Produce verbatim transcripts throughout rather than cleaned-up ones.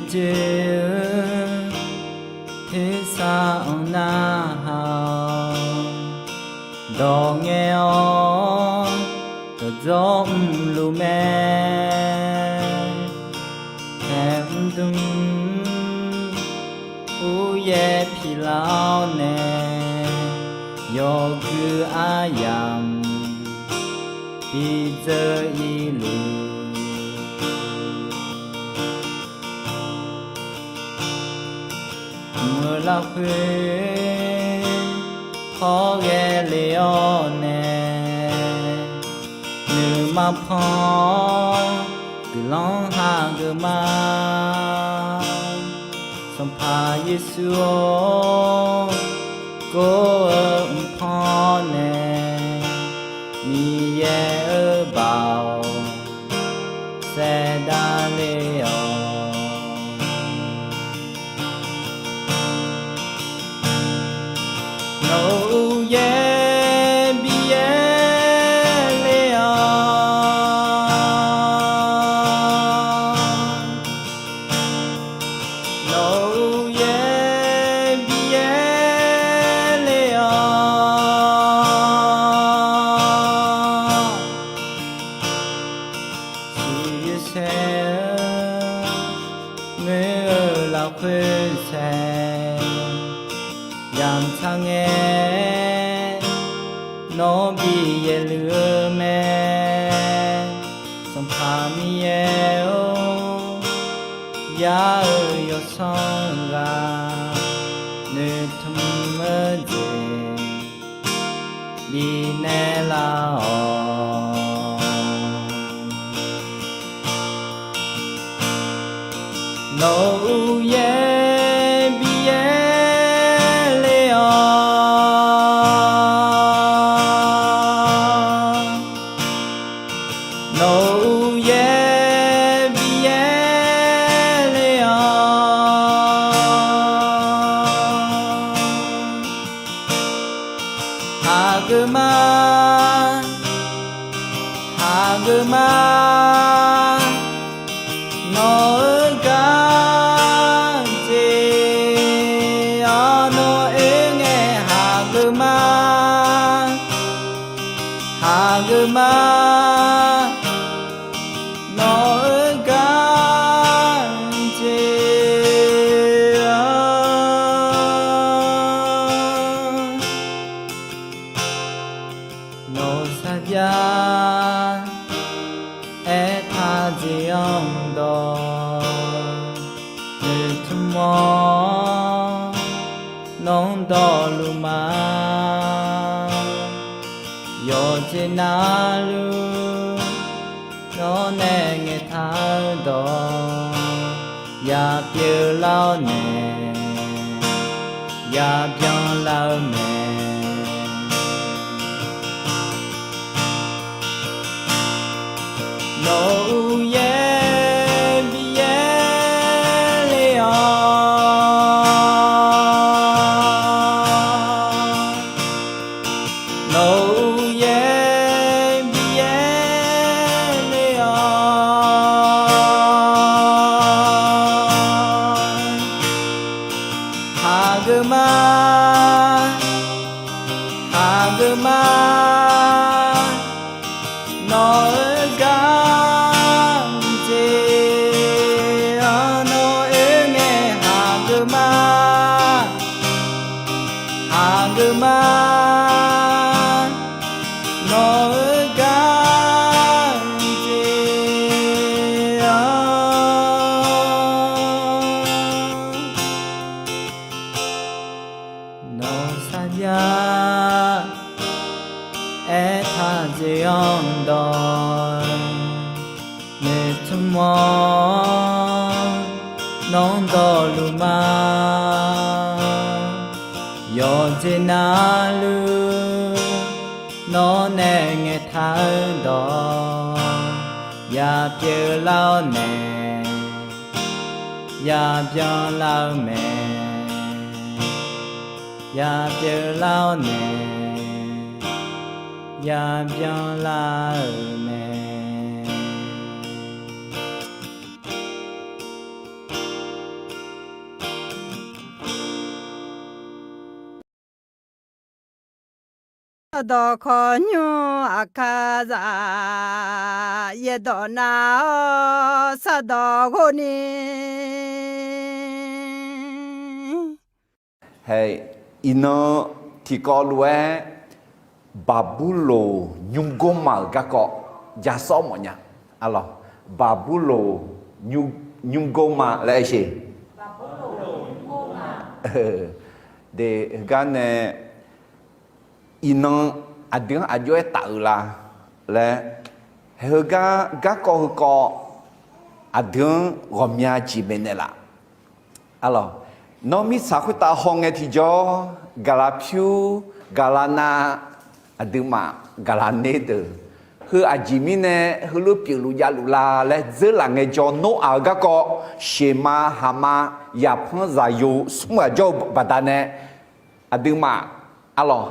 Joer-eu tersar-anr narhaq-awq. Dawq ngae-awr dawqdzawr mrluf mae. Taeq mrdmq uryaer piqlar-awr nae, yawgui aryamq bidzeur irluf. Mq-euq lafkhoer hawr ghae le-awr nae, nuima pan-awr guiqlanq hageuf ma. Sanqpaq Yeqsur-or, gor-eu mq pan-awr nae, Miqyaer-euq baoq saevdav le-awq. Nawq-euq uqyaer bi yaerle-awq. Nawq-euq uqyaer bi yaerle-awq. Siqyoeq saer-eu ngoer-eu lafkhoer saer, yamq tsaq ngae nawr bi yaerluf-eu mae. Sanqpaq Miqyaer-or, yar-euq yawsanr ghaq noeqtmq-eu jeq bifnaeq lar-awq. Nawq-euq uqyaer bi yaerle-awq. Nawq-euq uqyaer bi yaerle-awq. Hageuf ma, hageuf ma, nawq-euq gar jeq-awr nawr oe ngae hageuf ma, hageuf ma, nawq-euq gar jeq-awr. Nawq-euq sarjax aertaq jeq-anr dawq noeqtmq-awr nawr dawqluf ma. Yawqjeq navluf nawr nae ngaeqtaq-eu dawq yapyeuf lar-awr nae, yabyan lar-eu mae. Nawq-euq uqyaer bi yaerle-awq. Nawq-euq uqyaer bi yaerle-awq. Hageuf ma, hageuf ma, nawq-euq gar jeq-awr nawr oe ngae hageuf ma, hageuf ma, nawq-euq gar jeq-awr. Nawq-euq sarjax aertaq jeq-anr dawq noeqtmq-awr nawr dawqluf ma. Yawqjeq navluf nawr nae ngaeqtaq-eu dawq yapyeuf lar-awr nae, yabyan lar-eu mae. Yapyeuf lar-awr nae, yabyan lar-eu mae. Sardawq khawqnymr Aqkaqzaq yaerdawq nav-awr sardawq ghov ni. Hae, iqnan tiqkawv lof-aer Baqburloq nymrgor ma-euq garkawv ja sawr mawfnya. Arlawq, Baqburloq nymr, nymrgor ma laer aer sheq. De, heugar nae iqnan aqdui-anr aqjox-aer taf-eu la laer, heugar garkawv heukawv aqdui-anr ghawqmya jeq maeqnaeq laf. Arlawq, nawr mirtsaq khoertav hawngae tiqjawr, gaqlaq pyur, gaqlaq nav, aqduimaf gaqlaq ner deuq, heu aqjeq mirnae heulof pyeufluf javluf la laer dzeurlaf ngaejawr, Noraq-euq garkawv, Seqma, Haqma, Yaqpanr, Zaqyo smr ghaq jawr-eu baqdanae, aqduimaf, arlawq,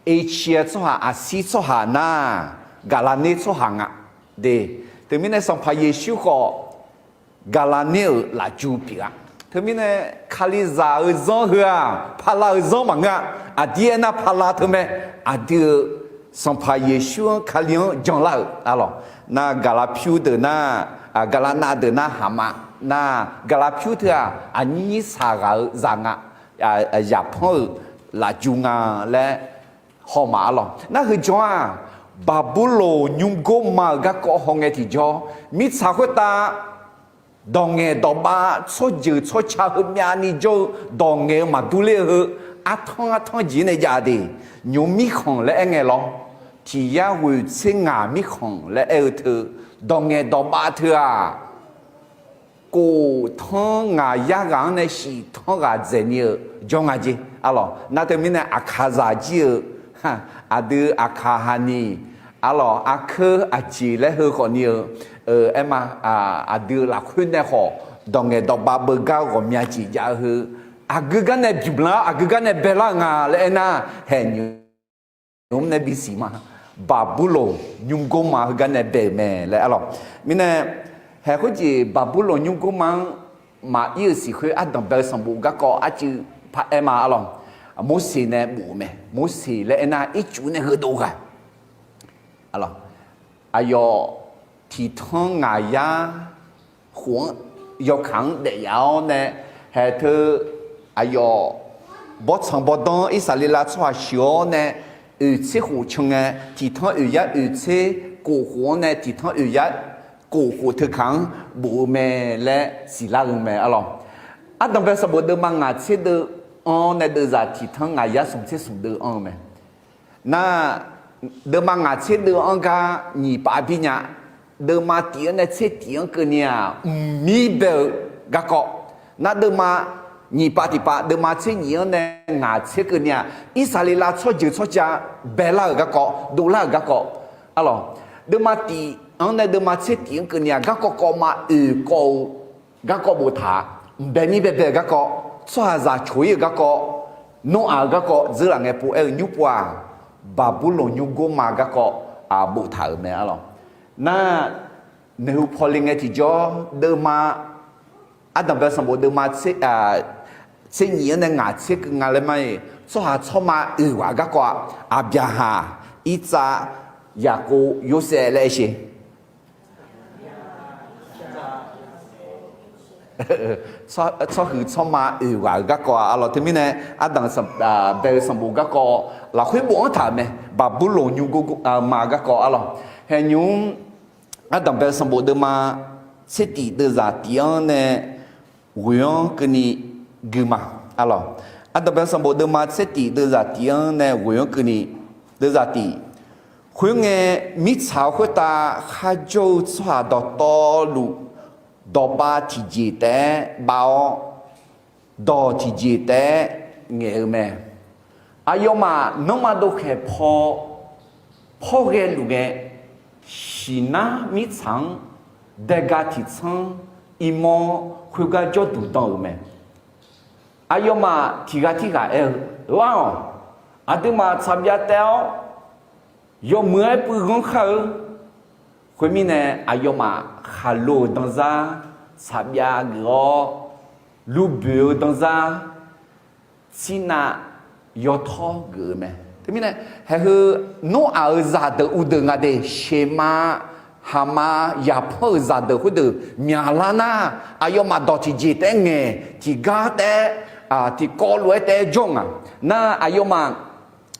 Asia tsawrhaq, Aqsir tsawrhaq nar, gaqlaq ner tsawrhaq nga. De, teumirnae Sanqpaq Yeqsur khawf gaqlaq ner-euq lafju pyeuf-a. Teumirnae Kalizaq-euq zanr heu-aq, paqlav-euq zanr maqngeur-a. Aqdir aernar paqlav teumae, aqdui-euq Sanqpaq Yeqsur-anr Kali-anr janlar-euq, arlawq, nar gaqlaq pyur deuq nar, gaqlaq nav deuq nar Haqma, nar gaqlaq pyur teu-aq aqnyir nyir saqghaq-eu zaq nga, Yaqpanr-euq lafju nga laer hawma, arlawq. Nar heujanr-aq, Baqburloq nymrgor ma-euq garkawv hawngae tiqjawr, mirtsaq khoertav dawq ngaeq dawq bav, tsawrjeuq tsawrca heumyavni jawr-eu dawq ngaeq-eu maqdur ler-eu heu, artanr artanr jeq nae jav de, nymq-mr mirkhanq laer aer ngae lawr, tiq yar ghoeq tser ngaq mirkhanq laer aer-eu teu, dawq ngaeq dawq bav teu-aq, kof tanr ngaq yar ghaq-anr nae shif tanr ghaq dzaeqni-eu jawr nga jeq, arlawq. Nar teumirnae Aqkaqzaq jir-eu aqdui Aqkaq haqniq, arlawq, arkeur aqjeq laer heu khawfni-eu, aerma, aqdui lafkhoer nae khawf dawq ngaeq dawq bav beugar ghawqmya jeq jav-eu heu, aqgeu gar nae bymq lar-awr aqgeu gar nae baelar-euq nga laer aernar, haeq nymq nymq-mr nae bisiq ma. Baqburloq nymrgor ma heugar nae bae-euq mae laer, arlawq. Mirnae, haeq khoerjeq Baqburloq nymrgor ma-anr maqir-euq siq khoer ardanq bae-eu sanqbof garkawv arcuiv paraer ma, arlawq. Morseq nae bof-eu mae. Morseq laer aernar ircuf nae heudov ghaq, arlawq, aqyawf tiq tanr ngaq yar khof-anr, yawkaq-anr daef yaf-awr nae, haeq teu aqyawf bawrtsanq bawrdanr Irsaqleqlav tsawrhaq sheuq-awr nae, oeq tser khof can ngae, tiq tanr oeq yar oeq tser kof khof-anr nae tiq tanr oeq yar kof khof teu kaq-anr bof-eu mae laer siqlar-eu mae, arlawq. Ardanq bae sanqbof deuvma ngaq tser deuv anr-awr nae deuvzaq tiq tanr ngaq yar smq tser smq deuv anr-eu mae. Nar, deuvma ngaq tser deuv-anr gar nyiq pav bir nya. Deuvma tiq-anr nae tser tiq-anr keuvni-aq, mqmir bae-eu garkawv. Nar, deuvma nyiq pav tiq pav, deuvma tser nyiq-anr nae ngaq tser keuvni-aq, Irsaqleqlav tsawrjeuq tsawrca baelar-euq garkawv, dovlar-euq garkawv, arlawq. Deuvma tiq-anr nae deuvma tser tiq-anr keuvni-aq, garkawv kawv ma oeq kawv-eu garkawv boftaq-a. Mqbae mir baebae-euq garkawv, tsawrhaqzaq coq-ir-euq garkawv, Noraq-euq garkawv dzeurlaf ngae pov-aer-eu nymr pov-aq, Baqburloq nymrgor ma garkawv boftaq-euq mae, arlawq. Nar, noeqhu pawle ngae tiqjawr deuvma, ardanq bae sanqbof deuvma tser nyiq-anr nae ngaq tser keuv nga laer ma-iq, tsawrhaq tsawrma oeq ghaq garkawv-aq, Aqbyaqhaq, Irtsav, Yaqkov, Yorsaev laer aer sheq. Tsawrhuiq tsawrma oeq ghaq-euq garkawv-aq, arlawq, teumirnae ardanq bae-eu sanqbof garkawv lafkhoer bofanr taq-euq mae. Baqburloq nymrgor ma garkawv, arlawq, haeq nymr ardanq bae-eu sanqbof deuvma tser tif deuvzaq tif-anr nae ghoeq-anr keuvni gui ma, arlawq. Ardanq bae-eu sanqbof deuvma tser tif deuvzaq tif-anr nae ghoeq-anr keuvni deuvzaq tif. Khoerngae, mirtsaq-eu khoertav kharjawr-eu tsawrhaq dawqtawvluf, dawqbav tiqjeq taef-aer bav-awr, dawq tiqjeq taef-aer ngaeq-eu mae. Aqyawfmaf nanrma dovkhaeq paw, pawr ghae luf ngae, shiqnar mirtsaq-anr daega tiqtsanr irmawr khoergar jawrduq dan-euq mae. Aqyawfmaf tiqghaq tirghaq aer-eu, Lar-awq. Aqduimaf tsaqbyav taev-awr, yawmuiq-aer puiv ghanr khar-eu. Khoermirnae, aqyawfmaf khaqlo-euq danzar tsaqbyav geuf-awr, luvboeq-eu danzar tsirnav yawtawr geuf-eu mae. Teumirnae, haeq heu Noraq-euq zaqdeuq uvdeuq nga de, Seqma, Haqma, Yaqpanr-euq zaqdeuq khoerdeuq myaqlar nar, aqyawfmaf dawq tiqjeq taef-aer ngaeq tiqgar taef-aer, tiqkawv lof-aer taef-aer jawr nga. Nar aqyawfmaf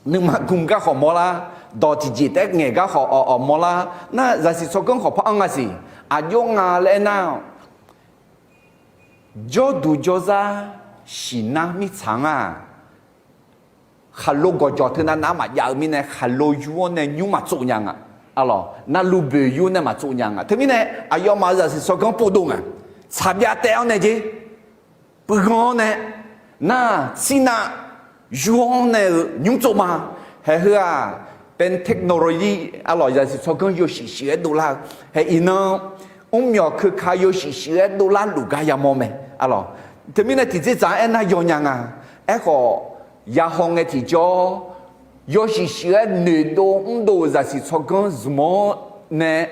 nuima gmq gar khawf mawrlar, dawq tiqjeq taef-aer ngaeq gar khawf awq awq mawrlar. Nar zaqsiq tsawrganr khawf par-anr nga siq, aqjox nga laer aernar, jawrduq jawrzar siqnar mirtsaq-anr-aq, khaqlo gawqjawq teu navnav maqjav-eu mirnae, khaqlo yur-anr nae nymr maqtsov nya nga. Arlawq, navluf boeq yur nae maqtsov nya nga. Teumirnae, aqyawfmaf-euq zaqsiq tsawrganr pov dov nga. Tsaqbyav taef-awr nae jer, puiv ghanr-awr nae, nar tsirnav yur-anr nae-euq nymr tsov ma. Haeq heu-aq, technology, arlawq, zaqsiq tsawrganr yawshuif shuif-aer dovlar-eu, haeq iqnan mrmyawq keuka yawshuif shuif-aer dovlar luf gar yamawr mae. Arlawq, teumirnae tiqdzerdzaq-anr aernar yawnya nga. Aerkhawf, yahaw ngae tiqjawr, yawshuif shuif-aer noeqdov mrdov-euq zaqsiq tsawrganr zmq-awr nae,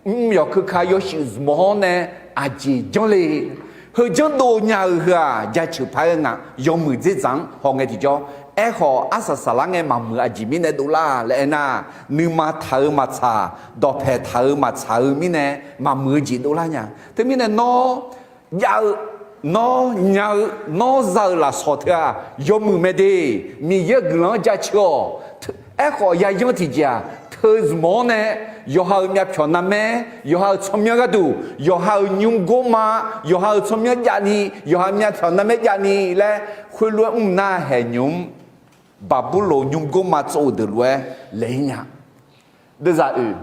mrmyawq keuka yawshuif zmq-awr nae aqjeq janr le. Heu janrdov nya-euq heu-aq, jaceuq paq-aer nga. Yawmuiq dzerdzaq-anr haw ngae tiqjawr, aerkhawf arsaq saqlar ngae maqmuiq aqjeq mirnae dovlar laer aernar, nuima taq-eu maqtsaq, dawqpaeq taq-eu maqtsaq-eu mirnae maqmuiq-eu jeq dovlar nya. Teumirnae nawr jav-eu, nawr nya-eu, nawr za-euq lafsawq teu-aq yawmuiq mae de. Miqyaer-euq guiqlanq-anr jaceuq-awq. Aerkhawf yayanr tiqjeq-aq, teu zmq-awr nae yawqha-euq myavpyawq narmaer, yawqha-euq tsawrmyanr gharduq, yawqha-euq nymr gor ma, yawqha-euq tsawrmyanr javni, yawqha myavpyawq narmaer javni laer khoerlof-aer mr nar haeq nymq-mr Baqburloq nymr gor ma tsov-eu deuq lof-aer laeq-ir nya. Deuvzaq oeq,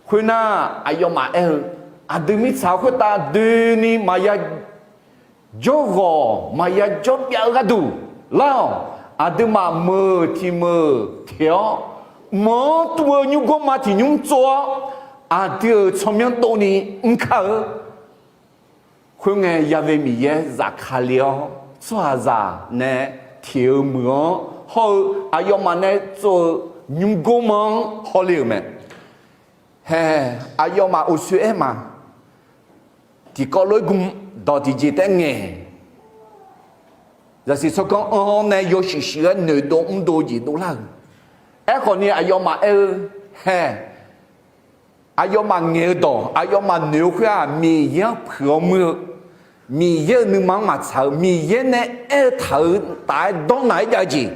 khoernar, aqyawfmaf aer-eu, aqdui mirtsaq khoertav doeni maqya jawrghawq maqya jawrbyav-eu gharduq lar-awq. Aqduimaf meuq tiq meuq teq-awr, meuq-anr tuv-eu nymr gor ma tiq nymr tsov-awr, aqdui-euq tsawrmyanr dovni mr kar-eu. Khoerngae, Ya've Miqyaer zafkale-awr, tsawrhaqzaq nae teq-eu meuq-anr hawr-eu aqyawfmaf nae tsov-eu nymr gor ma-anr hawle-euq mae. Hae, aqyawfmaf uqshoe aer ma. Tiqkawv lof-aer gm, dawq tiqjeq taef-aer ngaeq, zaqsiq tsawrganr anr-awr nae yawshuif shuif-aer noeqdov mrdov jeq dovlar-euq. Aerkhawfni aqyawfmaf aer-eu, hae, aqyawfmaf ngaeq-eu dawq, aqyawfmaf noeq-eu khoer-aq, Miqyaer-anr puiq-awr muir-eu, Miqyaer-euq nuima-anr maqtsaq-eu, Miqyaer nae aer-eu taq-eu taf-aer dawrnaq-aer jav-eu jeq.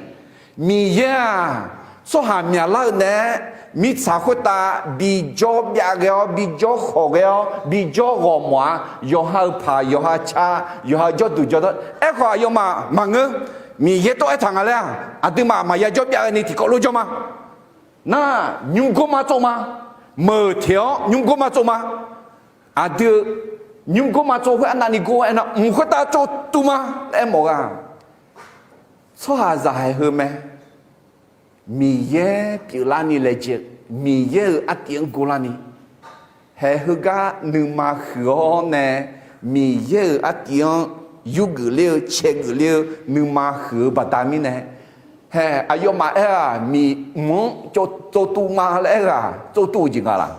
Miqyaer-aq, tsawrhaq myaqlar-eu naeq-aer mirtsaq khoertav bijawr byav ghae-awr, bijawr khawq ghae-awr, bijawr ghawq mawf-a. Yawqha-euq paq, yawqha ca, yawqha-euq jawrduq jawrdawr. Aerkhawf aqyawfmaf maqngeur. Miqyaer tov aertaq nga laer-aq, aqduimaf maqya jawr byav ghaeni tiqkawv lof jawr ma. Nar, nymr gor ma tsov ma. Meuq teq-awr nymr gor ma tsov ma. Aqdui-eu nymr gor ma tsov khoer arnavni gor aernar, mq khoertav tsov tuv ma laer aermawf-eu-aq, tsawrhaqzaq haeq heu mae. Miqyaer pyeuflarni laejae-eu, Miqyaer-euq artiv-anr gorlarni, haeq heugar nuima huiq-awr nae, Miqyaer-euq artiv-anr yurgeuf ler-eu, caegeuf ler-eu nuima huiq-eu baqda mirnae, hae, aqyawfmaf aer-aq, mq-anr tsov tuv ma laer aer-eu-aq, tsov tuv-eu jeq nga laq?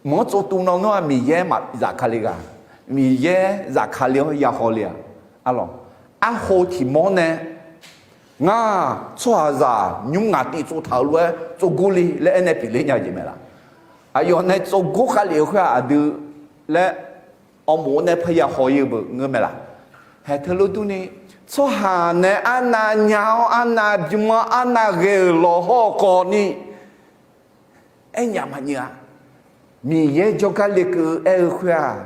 Mq-anr tsov tuv nan nawr-aq, Miqyaer maqzafkale ghaq? Miqyaer zafkale-awr yahaw le-aq? Arlawq, arho tiq mawr nae, ngar tsawrhaqzaq nymr ngaq tiv tsovtaq-euq lof-aer tsovgor le laer aernae pyeufler nya-eu jeq mae laq? Aqyawf nae tsovgor khavlef-eu khoer-aq aqdui laer awqmof-awr nae parya haw-ir-eu beu ngeur mae laq? Haeq teulof durni, tsawrhaq nae arnav nya-awr arnav bym-anr arnav ghae-euq lawqhaw khawfni, aernyaf maqnyeuv-a. Miqyaer jawrgar lekeuv aer-eu khoer-aq,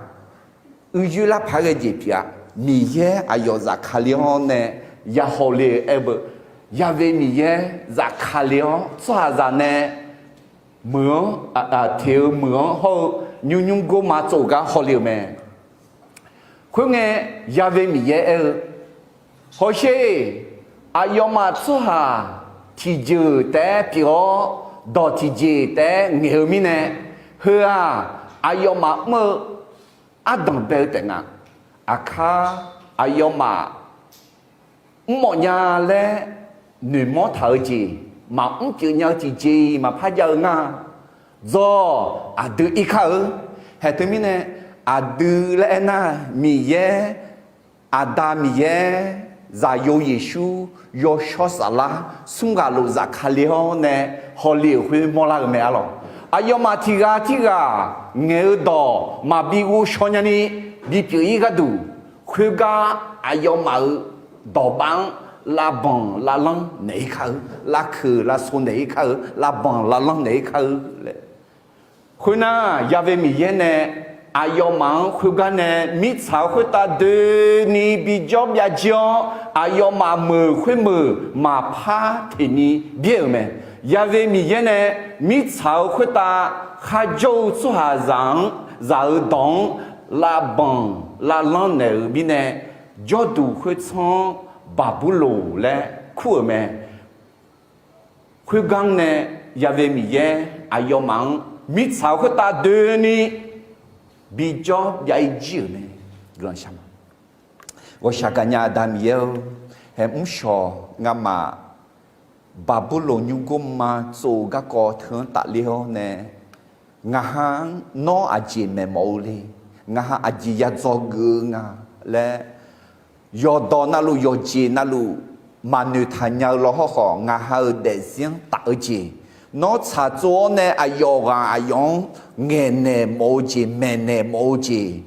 uicuiv lar paq-aer ghae jeq pyeuf-a. Miqyaer aqyawf zafkale-awr nae yahaw le-eu aer-eu beu, Ya've Miqyaer zafkale-awr tsawrhaqzaq nae meuq-anr, teq-eu meuq-anr hawr-eu nymr nymr gor ma tsov-eu gar hawle-euq mae. Khoerngae, Ya've Miqyaer aer-eu, hawsher, aqyawfmaf tsawrhaq tiqjeuq taef-aer pyeuf-awr, dawq tiqjeq taef-aer ngaeq-eu mirnae, heu-aq, aqyawfmaf mr-eu ardanq bae-eu taef nga. Aqkar aqyawfmaf mrmawf nya laer noeqmawr taq-eu jeq, maqmr pyeuf nya-eu tiqjeq-iq maqpar jav-eu ngar, dzawr, aqdui irkar-eu. Haeq teumirnae, aqdui laer aernar, Miqyaer, Aqda Miqyaer, Zaqyo Yeqsur yawshawr saflar smr ghaq lofzaf kale-awr nae hawle-euq khoer mawrlar-eu mae arlawq. Aqyawfmaf tiq ghaq tirghaq ngaeq-eu dawq maqbi ghovshaw nyani bipyeuf-ir gharduq, khoergar aqyawfmaf-euq dawqbav-anr lavbanq lavlanr naeq-ir kar-eu, lavkeuq lavso naeq-ir kar-eu, lavbanq lavlanr naeq-ir kar-eu laer. Khoernar, Ya've Miqyaer nae aqyawfmaf-anr khoergar nae mirtsaq-euq khoertav doeni bijawr byav-ir-awr, aqyawfmaf meuq khoermeuq maqpar teqni byaer-euq mae. Ya've Miqyaer nae mirtsaq-euq khoertav kharjawr-eu tsawrhaqzaq-anr zaq-eu dawq-anr lavbanq lavlanr naeq-euq mirnae, jawrduq khoertsanr-anr Baqburloq laer kur-euq mae. Khoergar nae Ya've Miqyaer aqyawfmaf-anr mirtsaq-euq khoertav doeni bijawr byav-ir jir-euq mae. Guiqlanq shar ma. Ghawqshaq gaqnya Aqda Miqyaer-or, haeq mrshawq ngamaf Baqburloq nymrgor ma tsov-eu garkawv teu-anr tafler-awr nae, ngaqha-anr nawr aqjeq maeqmawf-eu le, ngaqha aqjeq ya dzawgeuf-eu nga laer, yawqdawq navluf yawqjeq navluf maqnoeq taq nya-eu law hawrkhawf, ngaqha-euq daefzir-anr taf-eu jeq, nawr tsaqtsov-awr nae aqyawf ghaq aqyawf-anr ngaeqnaeq mawf-eu jeq, maeqnaeq mawf-eu jeq,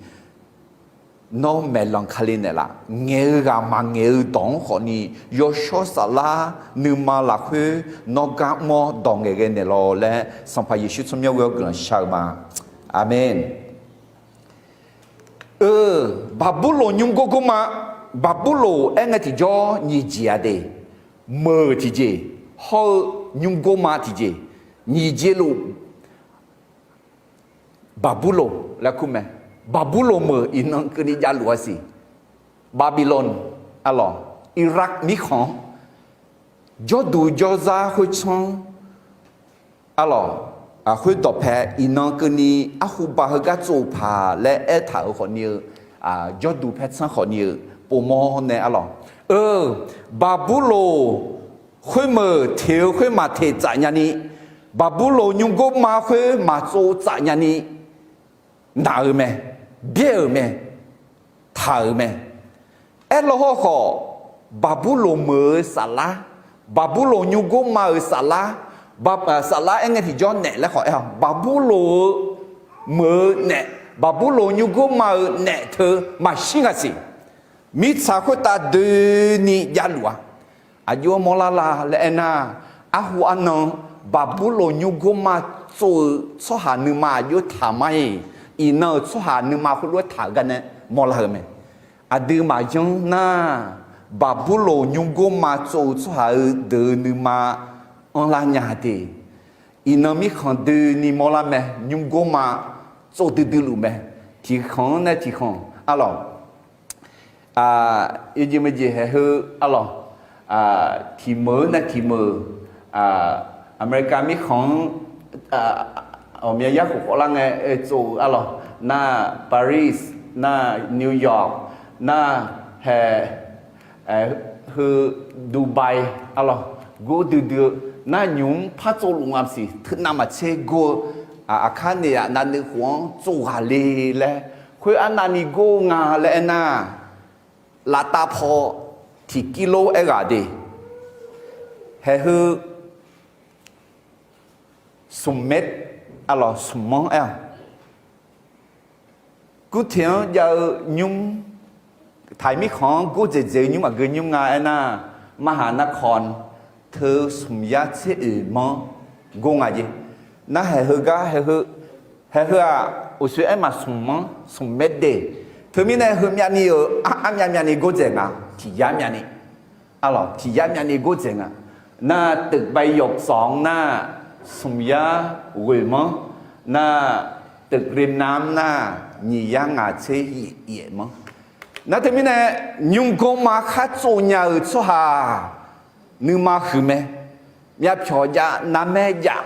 nawr maeqlanq kale naeqlaf. Ngaeq-eu ghaq maqngaeq-eu dawq-anr khawfni, yawshawr saflar nuima lafkhoer nawr gar mr-awr dawq ngaeqghae naeqlawq laer, Sanqpaq Yeqsur tsawrmyanr ghoe-awr guiqlanq shar-eu ma. Aqmeq. Eu, Baqburloq nymrgor gor ma. Baqburloq aer ngae tiqjawr nyiq jeq-a de. Meuq tiqjeq, hawr-eu nymrgor ma tiqjeq, nyiq jeq luf Baqburloq laer kur mae. Baqburloq meuq iqnan keuvni javluf-a siq. Babilon, arlawq, Iraq mirkhanq-anr jawrduq jawrzar khoertsanr, arlawq, khoer dawqpae iqnan keuvni arhuba heugar tsov paq laer aertaq-euq khawfni-eu, jawrduq paertsanr khawfni-eu povmawr nae arlawq. Eu, Baqburloq khoermeuq teq-eu khoer maqteq tsaf nyani, Baqburloq nymrgor ma khoer maqtsov tsaf nyani, naq-euq mae, byaer-euq mae, taq-euq mae. Aerlaw hawrkhawf, Baqburloq meuq-eu saflar, Baqburloq nymrgor ma-euq saflar, saflar aer ngae tiqjawr naef laer khawf aer-awq. Baqburloq-eu meuq-eu naef, Baqburloq nymrgor ma-euq naef teu maqshir nga siq. Mirtsaq khoertav doeni javluf-a. Aqjox-aer mawrlar la laer aernar, arhu arnan Baqburloq nymrgor ma tsov-eu tsawrhaq nuima aqjox taq ma-iq, iqnan-euq tsawrhaq nuima khoerlof-aer taq-eu gar nae mawrlar-eu mae. Aqdui maqyanr nar, Baqburloq nymrgor ma tsov-eu tsawrhaq-eu deuq-eu nuima anrlar nya de. Iqnan mirkhanq doeni mawrlar mae, nymrgor ma tsov duidui luf mae. Tiqkhanq-anr nae tiqkhanq arlawq, yawjeq meujeq haeq heu arlawq, tiq meuq-anr nae tiq meuq, America mirkhanq-anr ghawqmya yar khof khawvlar ngae tsov-eu arlawq, nar Paris, nar New York, nar hae heu Dubai arlawq, gor duidui-eu nar nymq-mr par tsovluf nga siq. Teunav maqtser gor-eu aqkar naeq-aq navnuiv khof-anr tsov ghaq le laer, khoer arnavni gor-eu nga laer aernar, lavtav paw tiqkir lor aerghaq de. Haeq heu smq maer, arlawq, smq manr aer-aq, gurteq-anr jav-eu nymr, taiq mirkhanq-anr gordzaeq dzaeq-eu nymr aqgeu nymr nga aernar, marhaq narkawq teu smq yar tser oeq manr gor nga jeq. Nar haeq heugar, haeq heu-aq, uqshoe aermaf smq manr, smq maer de. Teumirnae heumyavni-euq armyav myavni gordzaeq nga, tiq yar myavni. Arlawq, tiq yar myavni gordzaeq nga. Nar ตึกใบหยกสอง nar smq yar ghoeq manr, nar ตึกริมน้ำ nar nyiq yar ngaq tser yaef manr. Nar teumirnae, nymrgor ma khar tsov nya-euq tsawrhaq nuima huiq mae. Myavpyawq jav, narmaer jav,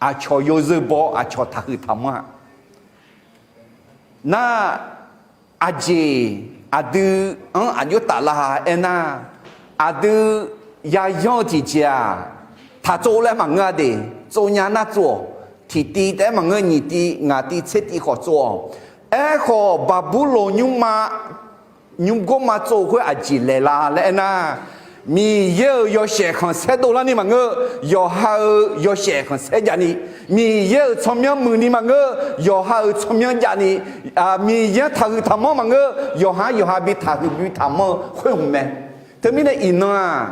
aqcawq yawzeu baw, aqcawq taqhuiq taqmanr-a. Nar, aqjeq aqdui-anr aqjox taflar aernar, aqdui yayanr-eu tiqjeq-aq, taqtsov laer maqngeur-a de. Tsov nya nar tsov-awq. Tiqtiv taef-aer maqngeur, nyiq tiv, ngaq tiv, tser tiv khawf tsov-awq. Aerkhawf, Baqburloq nymrma nymrgor ma tsov-eu khoer aqjeq laeq la laer aernar, Miqyaer-euq yawshaef khanqsaer dovlarni maqngeur, yawqha-euq yawshaef khanqsaer javni, Miqyaer-euq tsawrmyanr muiqni maqngeur, yawqha-euq tsawrmyanr javni, Miqyaer-anr taqhuiq taqmanr maqngeur, yawqha-anr yawqha bi taqhuiq bi taqmanr-eu khoer hmq mae. Teumirnae iqnan-aq,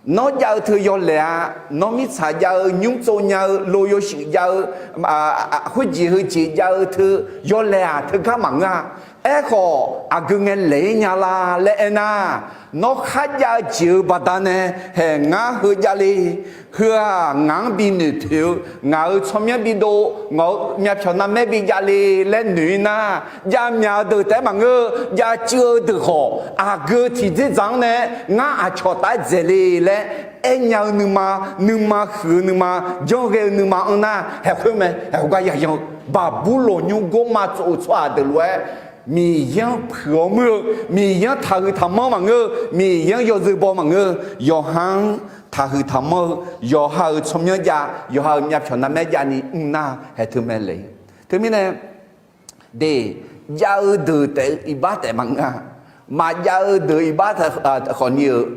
nawr jav-eu teu yawlaeq-a. Nawr mirtsaq jav-eu, nymr tsov nya-eu, lo yawshuif jav-eu, khoerjeq heujeq jav-eu teu yawlaeq-aq teugar maqngeur-a. Aerkhawf aqgeu ngae laeq-ir nya la laer aernar, nawr kharjav-eu jeq-euq baqdanae haeq ngar heu javle. Heu-aq ngaq-anr bi noeqpoeq-eu, ngaq-euq tsawrmyanr bidov, ngaq-euq myavpyawq navmaer bijavle laer noeq-ir nar, javmyaq-eu deuq taef-aer maqngeur, javcuiv-eu deuq khawf aqgeu tiqdzerdzaq-anr nae ngar aqcawq taf-aer dzaeq le laer aernya-eu nuima, nuima huiq-eu nuima, janrghae-eu nuima-anr nar haeq khoer mae. Haeq khoergar yayan-eu Baqburloq nymrgor ma tsov-eu tsawrhaq deuq lof-aer Miqyaer-anr puiq-awr muir-eu, Miqyaer-anr taqhuiq taqmanr maqngeur-eu, Miqyaer-anr yawzeu baw maqngeur-eu, yawqha-anr taqhuiq taqmanr-eu, yawqha-euq tsawrmyanr jav, yawqha-euq myavpyawq navmaer javni mr nar haeq teu mae le. Teumirnae de, jav-eu deuq taef-eu iqbax taef maqngeur-a. Maqjav-eu deuq iqbax taef khawfni-euq,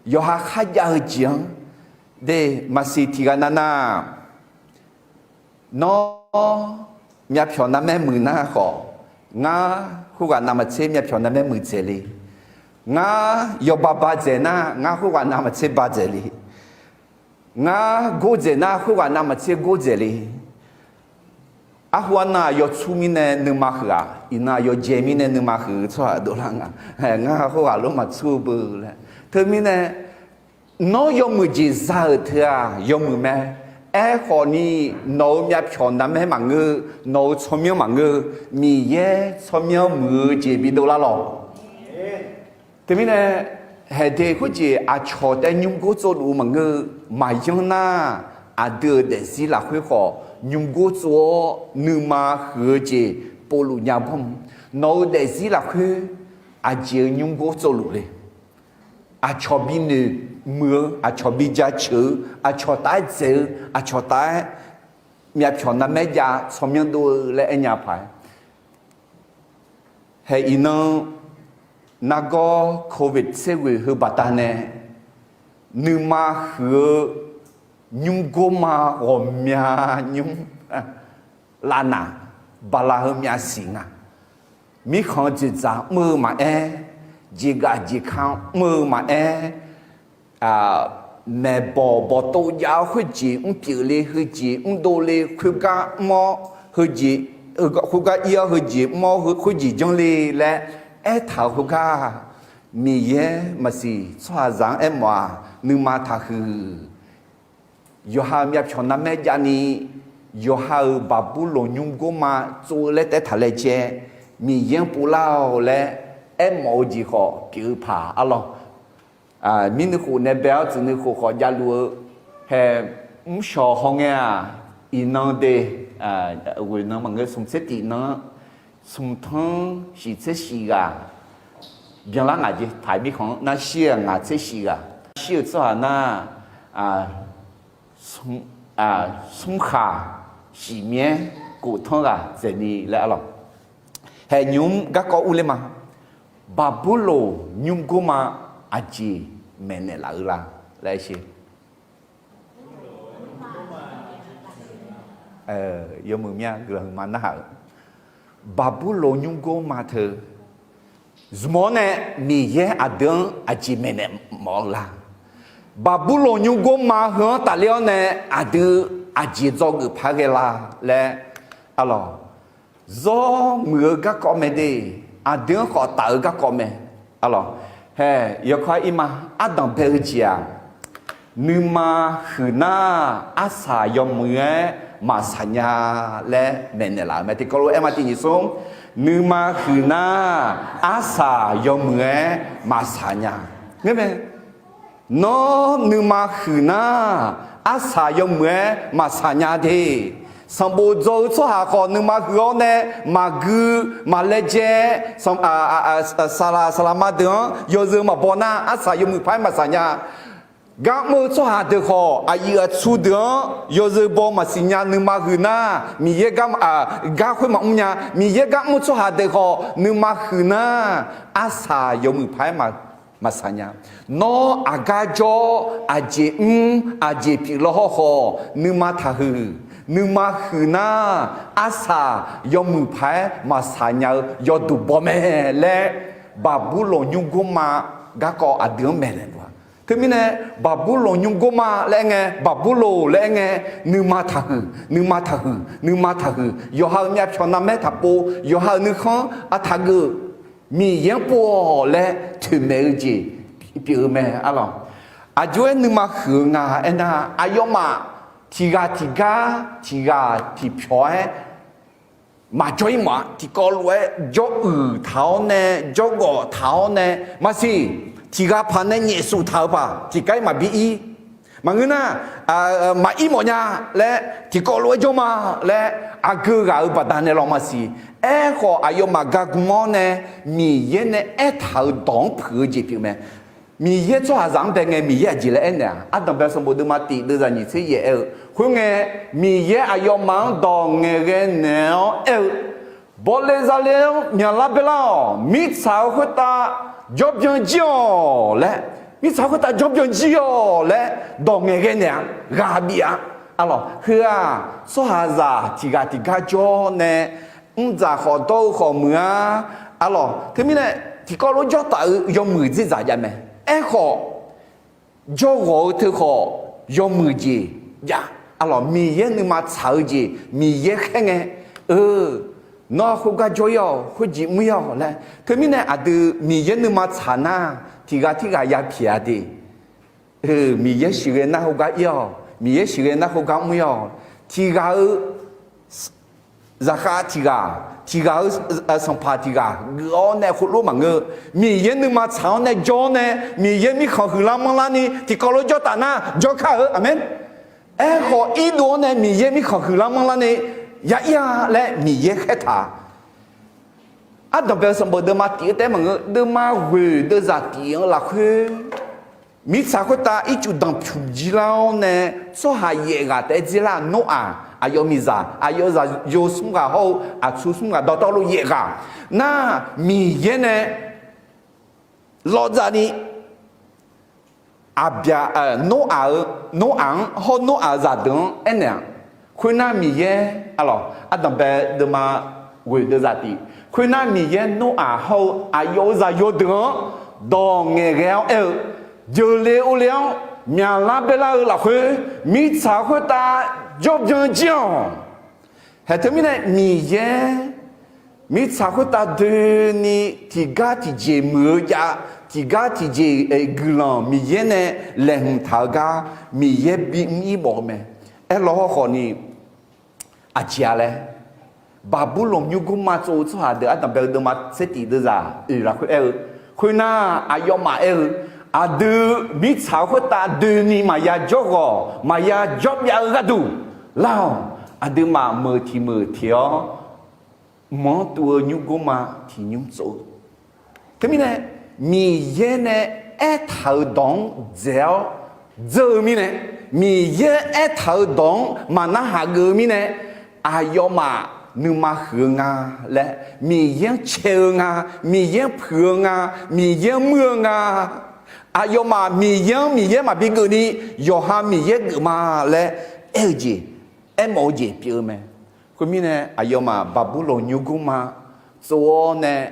yawqha kharjav-eu jeq-anr de, maqsiq tiqghaq navnav, nawr myavpyawq navmaer muiq nar khawf, ngar khoerghaq navmaqtser myavpyawq navmaer muiqdzaeq le. Ngar yawba badzaeq nar, ngar khoerghaq navmaqtser badzaeq le. Ngar gordzaeq nar, khoerghaq navmaqtser gordzaeq le. Arhu arnan-aq yawtsur mirnae nuima huiq-aq, iqnan-aq yawjae mirnae nuima huiq-eu tsawrhaq dovlar nga. Ngar khoerghaq lof maqtsur-eu beu laer. Teumirnae nawr yawmuiq jeq za-euq teu-aq yawmuiq mae. Aerkhawfni nawq-euq myavpyawq navmaer maqngeur, nawq-euq tsawrmyanr maqngeur, Miqyaer tsawrmyanr muiq-eu jeq bidov lar lawq. Teumirnae, haeqde khoerjeq aqcawq taef nymrgor tsovluf-eu maqngeur-eu, maqyanr nar, aqdui-euq daefzir lafkhoer khawf nymrgor tsov-awr nuima huiq-eu jeq povluf nya bawr. Nawq-euq daefzir lafkhoer aqjeq-eu nymrgor tsovluf le. Aqcawq binoeq muiq-eu, aqcawq bi jaceuq-eu, aqcawq taf-aer dzaeq-eu, aqcawq taf-aer myavpyawq navmaer jav tsawrmyanr dov-eu laer aernya paq-aer, haeq iqnan nargawr Covid tser ghoeq heu baqdanae nuima huiq-eu nymrgor ma ghawqmya nymr lavnaq bala heu myavsiq nga. Mirkhanq-eu dzoeqdzaq mr-eu maqaer, jeqgaf jeqka mr-eu maqaer, maeqbawq bawqtov jav-awr khoerjeq mrpyeuf le, heujeq mrdov le, khoergar mr-awr heujeq, khoergar ir-awr heujeq mr-awr khoerjeq janr le laer aertaq-euq khoergar, Miqyaer maqsiq tsawrhaqzaq-anr aermawf-aq, nuima taqhuiq. Yawqha-euq myavpyawq navmaer javni, yawqha-euq Baqburloq nymrgor ma tsov-eu laer taef-aer taq laejae, Miqyaer-anr povlar-awq laer aermawf-eu jeq khawf pyeuf-eu paq arlawq. Mirnuikhof nae bae-awr tsuif nuikhof khawf javluf-eu, hae, mrshawq hawngae-aq, iqnan de, ghoeq nan maqngeur, smq tser tiq nan-anr, smq tanr shiq tser shiq ghaq byanlar ngaq jeq, paq-iq mirkhanq-anr nar shir-aq ngaq tser shiq ghaq, shir-euq tsawrhaq nar, smr khaq shiq myaer kof tanr ghaq dzaeqni laer arlawq. Hae nymq-mr garkawv urler ma. Baqburloq nymrgor ma aqjeq maeqnaeq laf-eu la laer sher. Yawmuiq mya guiqlanq huiqma narhaq-euq, Baqburloq nymrgor ma teu zmq-awr nae Miqyaer aqdui-anr aqjeq maeqnaeq mawf-eu la? Baqburloq nymrgor ma heu-anr tafler-awr nae aqdui aqjeq dzawgeuf par ghae la laer arlawq. Zawr muiq-eu garkawv mae de, aqdui-anr khawf taf-eu garkawv mae. Arlawq, hae, yawkawr-aer ir ma, ardanq bae-eu jeq-aq, nuima huiq nar, arsaq yawmuiq-aer maqsaq nya laer maeqnaeq laf-euq mae. Tiqkawv lof-aer ma tiq nyiq smr, nuima huiq nar, arsaq yawmuiq-aer maqsaq nya. Ngeur mae, nawr nuima huiq nar, arsaq yawmuiq-aer maqsaq nya de. Sanqbof dzaw-eu tsawrhaq khawf nuima huiq-awr nae maqgui maqlaejae, saqlaq saqlaqma deuq-anr yawzeu maqbaw nar, arsaq yawmuiq paq-aer maqsaq nya. Gar mr-eu tsawrhaq deuq khawf, aqyuif aqtsu deuq-anr yawzeu baw maqsiq nya nuima huiq nar, Miqyaer gar, gar khoer maqmr nya. Miqyaer gar mr-eu tsawrhaq deuq khawf nuima huiq nar, arsaq yawmuiq paq-aer maqsaq nya. Nawr aqgar jawr, aqjeq mr, aqjeq pyeuf law hawrkhawf, nuima taqhuiq. Nuima huiq nar, arsaq yawmuiq paq-aer maqsaq nya-eu yawduq baw mae laer, Baqburlawq nymrgmrma garkawv aqdui-anr maeqnaeq luf-a. Teumirnae, Baqburlawq nymrgmrma laer aer ngae, Baqburlawq laer aer ngae, nuima taqhuiq, nuima taqhuiq, nuima taqhuiq. Yawqha-euq myavpyawq narmaer taqpov, yawqha-euq nuikhanr artaq geuf, Miqyaer-anr pov-awq laer toeqmaeq-eu jeq pyeuf-eu mae arlawq. Aqjox-aer nuima huiq-eu nga aernar, aqyawfmaf tiqghaq tiqgar, tiqghaq tiqpyawq-aer maqjawr-ir mawf-a. Tiqkawv lof-aer jawruiq taq-awr nae, jawrgawf taq-awr nae, maqsiq, tiqghaq paq nae nyaefsuf taq-eu paq tiqgar-ir maqbi ir. Maqngeur nar, maqir mawf nya laer, tiqkawv lof-aer jawr ma laer, aqgeu ghaq-euq baqdanae lawq maqsiq. Aerkhawf, aqyawfmaf gargm-awr nae Miqyaer nae aertaq-euq dawq-anr puiq-eu jeq pyeuf mae. Miqyaer tsawrhaqzaq-anr bae ngae, Miqyaer aqjeq laer aernaeq-aq, Ardanqbae sanqbof deuvma tiq deuvzaq nyiq tser yaef aer-eu khoerngae, Miqyaer aqyawfmaf-anr dawq ngaeqghae naeq-awr aer-eu, Bawle zale-anr myaqlar baelar-awq. Mirtsaq-eu khoertav jawrbyan jir-awq laer, mirtsaq khoertav jawrbyan jir-awq laer dawq ngaeqghae naeq-a. Ghaq bif-a. Arlawq, heu-aq, tsawrhaqzaq tiqghaq tiqgar jawr nae, mrdzaq khawf dawr-eu khawf muiq-a. Arlawq, teumirnae tiqkawv lof-aer jawr taf-eu yawmuiq dzerdzaq jav mae. Aerkhawf, jawrghawq-eu teu khawf yawmuiq jeq jav. Arlawq, Miqyaer nuima tsaq-eu jeq Miqyaer khaer ngae, eu, nawr khoergar jawr-ir-awq, khoerjeq mr-ir-awq laer. Teumirnae aqdui Miqyaer nuima tsaq nar, tiqghaq tirghaq ya pyaeq-a de. Miqyaer siqghae nar khoergar ir-awq, Miqyaer siqghae nar khoergar mr-ir-awq. Tiqghaq-eu zaqkhav tiqghaq, tiqghaq-eu sanqpaq tiqghaq geuf-awr nae khoerlof maqngeur. Miqyaer nuima tsaq-awr nae jawr-awr nae, Miqyaer mirkhanq huiqlar manrlar ni tiqkawv lof-aer jawr taf nar jawr kar-eu. Aqmeq. Aerkhawf, irdov-awr nae Miqyaer mirkhanq huiqlar manrlar ni ya ir-a laer Miqyaer khaertaq. Ardanqbae sanqbof deuvma tiq-eu taef-aer maqngeur, deuvma ghoeq deuvzaq tiq-eu lafkhoer, mirtsaq khoertav ircuf danqpymq jir lar-awr nae, tsawrhaq yaef ghaq taef-aer dzer lar-aq, Noraq aqyawf miqzaq, aqyawf zaqyo smr ghaq hawr-eu aqtsu smr ghaq dawqtawvluf yaef ghaq nar, Miqyaer nae lawvdzavni, aqbyaq, Noraq-eu, Noraq-anr hawr Noraq-eu zaqdeuq-anr aernaeq-aq, khoernar Miqyaer, arlawq, ardanqbae deuvma ghoeq deuvzaq tiq, khoernar Miqyaer Noraq hawr-eu aqyawf-euq zaqyo deuq-anr dawq ngaeqghae-awr aer-eu, jeuqle ovle-awr myaqlar baelar-eu lafkhoer, mirtsaq khoertav jawrbyan jir-awq. Haeq teumirnae Miqyaer mirtsaq khoertav doeni tiqgar tiqjeq muiq-eu jav, tiqgar tiqjeq guiqlanq Miqyaer nae laeqhmq taq-eu gar Miqyaer bimr-ir mawf-eu mae. Aerlaw hawrkhawf ni, aqjeq-a laer, Baqburlawq nymrgmrma tsov-eu tsawrhaq deuq ardanqbae-eu deuvma tser tiq deuvzaq oeq lafkhoer aer-eu, khoernar aqyawfmaf aer-eu, aqdui mirtsaq-eu khoertav doeni maqya jawrghawq maqya jawrbyav-eu gharduq lar-awq. Aqduimaf meuq tiq meuq teq-awr, mq-anr tuv-eu nymrgmrma tiq nymr tsov-eu Teumirnae, Miqyaer nae aertaq-euq dawq-anr dzaeq-awr dzeur-eu mirnae, Miqyaer aertaq-euq dawq-anr maqnarhaq geuf-eu mirnae, aqyawfmaf nuima huiq-eu nga laer, Miqyaer-anr cae-eu nga, Miqyaer-anr puiq-eu nga, Miqyaer-anr muir-eu nga. Aqyawfmaf Miqyaer-anr Miqyaer maqbi geufni, yawqha Miqyaer geuf ma laer aer-eu jeq, aermawf-eu jeq pyeuf-eu mae. Khoermirnae, aqyawfmaf Baqburlawq nymrgmrma tsov-awr nae,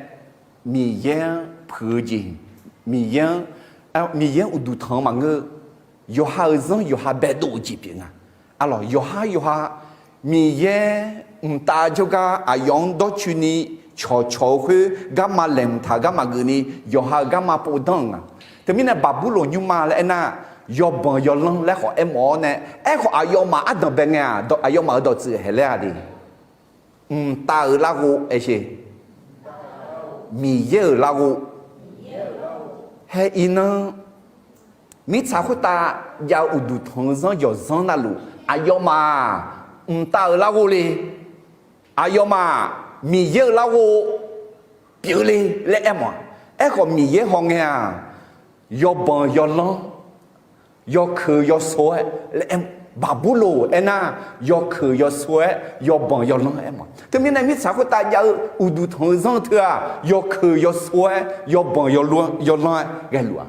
Miqyaer-anr puiq-eu jeq, Miqyaer-anr, Miqyaer-anr uqduq tanq-eu maqngeur-eu, yawqha-euq zanr yawqha baedov-eu jeq pyeuf nga. Arlawq, yawqhar yawqha Miqyaer mqtav jawrgar aqyawf-anr dawrcoeni cawqcawq-eu khoer garma laeqhmq taq-eu garma geufni, yawqha-euq garma pov danr-euq nga. Teumirnae Baqburlawq nymrma laer aernar, yawbanq yawlanr laer khawf aermawf-awr nae, aerkhawf aqyawfmaf ardanq bae ngae-aq, aqyawfmaf-euq dawqtsuif haeq laer-a de. Mqtav-euq larghov aer sher. Miqyaer-euq larghov. Haer iqnan, mirtsaq khoertav jav-eu uqduq tanq-eu zanr yawqzanr navluf, aqyawfmaf-aq, mqtav-euq larghov le, aqyawfmaf Miqyaer-euq larghov pyeuf le laer aermawf-a. Aerkhawf Miqyaer hawngae-aq, yawbanq yawlanr yawkeuq yawso-aer laer aer, Baqburloq aernar, yawkeuq yawso-aer yawbanq yawlanr-aer ma. Teumirnae mirtsaq khoertav jav-eu uqduq tanq-eu zanr-eu teu-aq, yawkeuq yawso-aer yawbanq yawlanr-aer ghaeluf-a.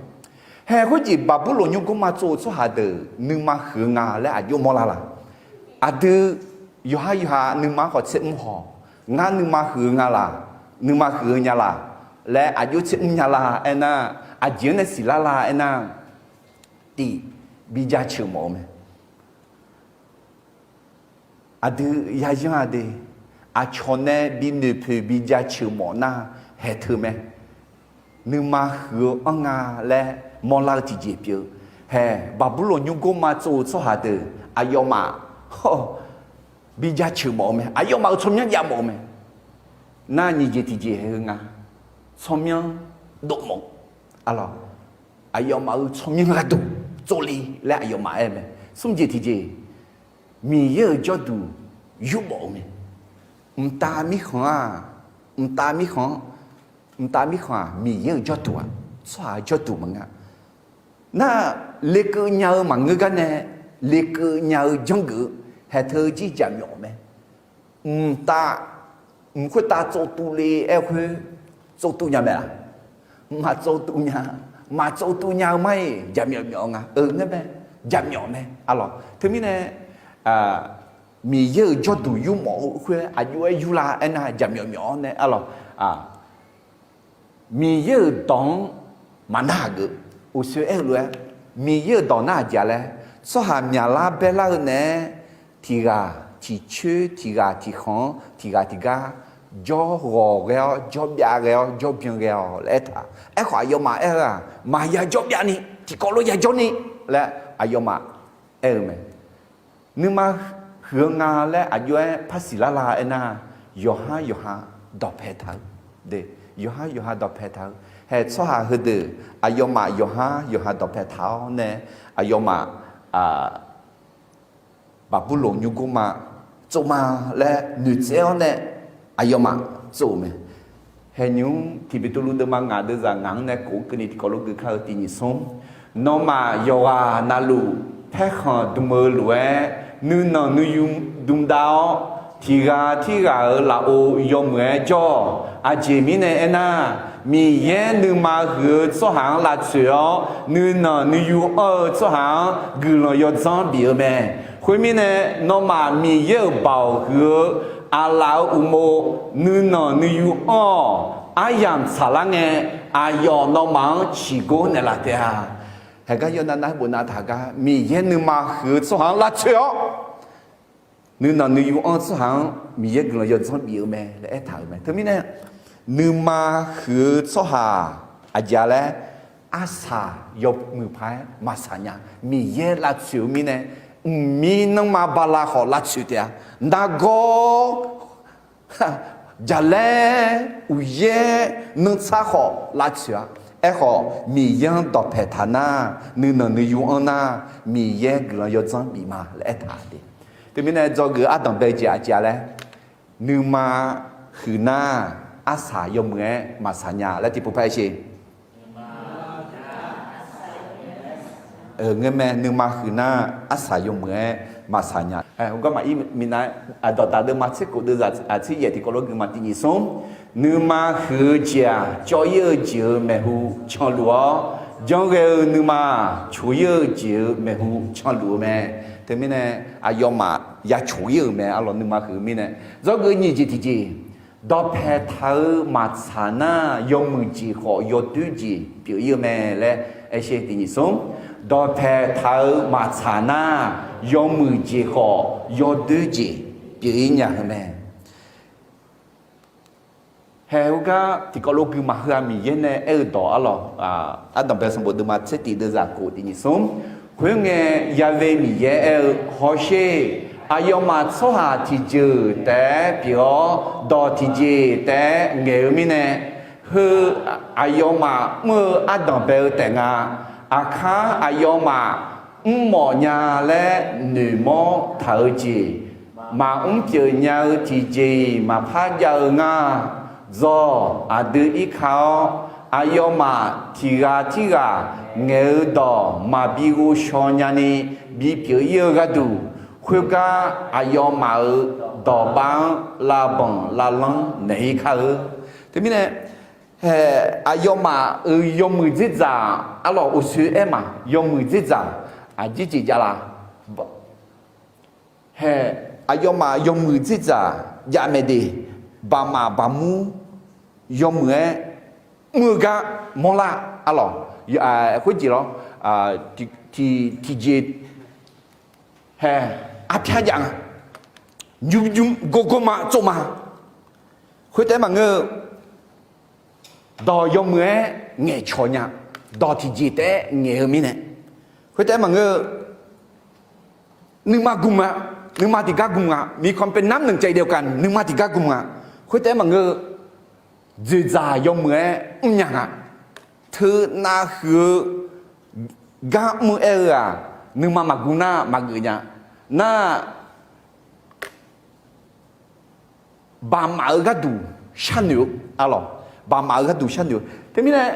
Haeq khoerjeq Baqburloq nymrgmrma tsov-eu tsawrhaq deuq nuima huiq-eu nga laer aqjox mawrlar la? Aqdui yawqha yawqha nuima-anr khawf tser mr haw, ngar nuima huiq-eu nga laq, nuima huiq-eu nya laq laer aqjox tser mr nya la aernar, aqjeq-anr nae siqlar la aernar, tiq, bi jaceuq mawf-eu mae. Aqdui yayanr-a de, aqcawq nae bi noeqpoeq bi jaceuq mawf nar, haeq teu mae. Nuima huiq-eu anr nga laer mawrlar-eu tiqjeq pyeuf-eu. Haeq, Baqburloq nymrgmrma tsov-eu tsawrhaq deuq aqyawfmaf, hawr, bi jaceuq mawf-eu mae. Aqyawfmaf-euq tsawrmyanr jav mawf-eu mae. Nar nyiq jeq tiqjeq haeq-eu nga. Tsawrmyanr dov mawf-eu, aqlawq, aqyawfmaf-euq tsawrmyanr gharduq tsovle laer aqyawfmaf aer-eu mae. Smr jeq tiqjeq, Miqyaer-euq jawrduq yurmawf-eu mae. Mqtav mirkhanq-aq, mqtav mirkhanq-anr, mqtav mirkhanq-aq Miqyaer-euq jawrduq-aq, tsawrhaq-euq jawrduq maqngeur. Nar, lekeuv nya-eu maqngeur gar nae, lekeuv nya-eu janrgeuf-eu, haeq teu jir jaqmyawf mae. Mqtav, mq khoertav tsovtuv le aer-eu khoer, tsovtuv nya mae-aq? Maqtsovtuv nya. Maqtsovtuv nya-eu mar-iq jaqmyawf myawf-eu nga. Aer mae, jaqmyawf mae, aqlawq. Teumirnae, Miqyaer-euq jawrduq yurmawf-eu khoer aqjox-aer yurlar aernar, jaqmyawf myawf-awr nae, aqlawq, Miqyaer-euq dawq-anr maqnar-aq geuf. Uqshoe aer-eu lof-aer, Miqyaer-euq dawq nar aqjeq-a laer, tsawrhaq myaqlar baerlar-eu naeq-aer, tiq ghaq tiq coer, tiq ghaq tiq khanq-anr, tiq ghaq tiq gar jawr ghawq ghae-awr, jawr byav ghae-awr, jawr byan ghae-awq laer aertaq. Aerkhawf, aqyawfmaf aer-eu-aq, maqya jawr byavni, tiqkawv lof ya jawrni laer aqyawfmaf aer-eu mae. Nuima huiq-eu nga laer aqjox-aer par siqlar la aernar, yawqhar yawqha dawqpae taq-eu, yawqhar yawqha dawqpae taq-eu. Haeq tsawrhaq heudeuq aqyawfmaf yawqhar yawqha dawqpae taq-awr nae, aqyawfmaf Baqburloq nymrgmrma tsov ma laer noeqtsaev-awr nae aqyawfmaf tsov-euq mae. Haeq nymq-mr tiq Beqtuvluv deuvma ngaq deuvzaq ngaq-anr nae kof-eu keuvni tiqkawv lof gui kar-eu tiq nyiq smr. Nawmaf yawqghaq navluf paerkhanq dm-eu lof-aer, nuinanq nuiyu dm dav-awr, tiq ghaq tirghaq-euq lafov yawmuiq-aer jawr-awq. Aqjeq mirnae aernar, Miqyaer nuima huiq-eu tsawrhaq-anr lavtsoeq-awr, nuinanq nuiyu anr-eu tsawrhaq-anr guiqlanq yawdzanr bif-eu mae. Khoermirnae, nawmaf Miqyaer-euq baoq huiq-eu aqlaf-euq uqmov, nuinanq nuiyu anr-awq. Aryamq tsaqlar ngae, aqyawf nawmaf-anr ciqgor naeqlaf taef-a. Haeqgar yawnav nav bof nav taq gar, Miqyaer nuima huiq-eu tsawrhaq-anr lavtsoeq-awr, nuinanq nuiyu anr-eu tsawrhaq-anr Miqyaer guiqlanq yawdzanr bif-eu mae laer aertaq-euq mae. Teumirnae, nuima huiq-eu tsawrhaq aqjeq-a laer, arsaq yawmuiq paq-aer maqsaq nya. Miqyaer lavtsoeq-eu mirnae, mqmir nanrma bala khawf lavtsoeq taef-a. Nargawr jaqlaer, uqyaer, nanrtsar khawf lavtsoeq-a. Aerkhawf, Miqyaer-anr dawqpae taq nar, nuinanq nuiyu anr nar, Miqyaer guiqlanq yawdzanr bif ma laer aertaq de. Teumirnae dzawgeuf ardanqbae jeq aqjeq-a laer, nuima huiq nar, arsaq yawmuiq-aer maqsaq nya laer tiqpov par aer sher. Ngeurmae, nuima huiq nar, arsaq yawmuiq-aer maqsaq nya. Garma ir minav-aer aqdawq taf deuvma tser khof deuvzaq tser yaef tiqkawv lof gui ma tiq nyiq smr. Nuima huiq-eu jeq-aq, cawv-ir-eu jeq-euq maeqhu canluf-awr, janrghae-eu nuima coq ir-eu jeq-euq maeqhu canluf-eu mae. Teumirnae, aqyawfmaf ya coq-ir-euq mae, arlawq nuima huiq-eu mirnae. Dzawgeuf nyiq jeq tiqjeq, dawqpae taq-eu maqtsaq nar, yawmuiq jeq khawf yawdoer jeq pyeuf-ir-eu mae laer aer sher tiq nyiq smr. Dawqpae taq-eu maqtsaq nar, yawmuiq jeq khawf yawdoer jeq pyeuf-ir nya-eu mae. Haeq heugar tiqkawv lof gui maqheu-a Miqyaer nae aer-eu dawq arlawq, ardanqbae sanqbof deuvma tser tiq deuvzaq khof tiq nyiq smr. Khoerngae, Ya've Miqyaer aer-eu, Hawsher, aqyawfmaf tsawrhaq tiqjeuq taef-aer pyeuf-awr, dawq tiqjeq taef-aer ngaeq-eu mirnae, heu aqyawfmaf mr-eu ardanqbae-eu taef nga. Aqkar aqyawfmaf mrmawf nya laer noeqmawr taq-eu jeq, maqmr pyeuf nya-eu tiqjeq-iq maqpar jav-eu ngar. Dzawq, aqdui irka-awr, aqyawfmaf tiq ghaq tirghaq ngaeq-eu dawq maqbi ghovshaw nyani bipyeuf ir-eu gharduq, khoergar aqyawfmaf-euq dawqbav-anr lavbanq lavlanr naeq-ir kar-eu. Teumirnae, aqyawfmaf-euq yawmuiq dzerdzaq, arlawq, uqsoer aer ma, yawmuiq dzerdzaq aqjeq jeq jav la? Hae, aqyawfmaf yawmuiq dzerdzaq jav mae de. Baqmaf baqmur yawmuiq-aer mr-eu gar mawrlar, arlawq. Khoerjeq lawr, tiqjeq hae, arpyar jav nga, nymr nymr gawrgawr ma tsov ma. Khoertaef maqngeur-eu, dawq yawmuiq-aer ngaeqcawq nya, dawq tiqjeq taef-aer ngaeq-eu mirnae. Khoertaef maqngeur-eu, nuima gm nga, nuima tiqgar gm nga, มีความเป็นน้ำหนึ่งใจเดียวกัน nuima tiqgar gm nga. Khoertaef maqngeur-eu, dzoeqdzaq yawmuiq-aer mrnya nga. Teunav huiq-eu gar mr-aer-eu-aq, nuima maqgm nar maqgeuf nya. Nar, baqmaf-eu gharduq sharnoeq-eu, arlawq, baqmaf-eu gharduq sharnoeq-eu. Teumirnae,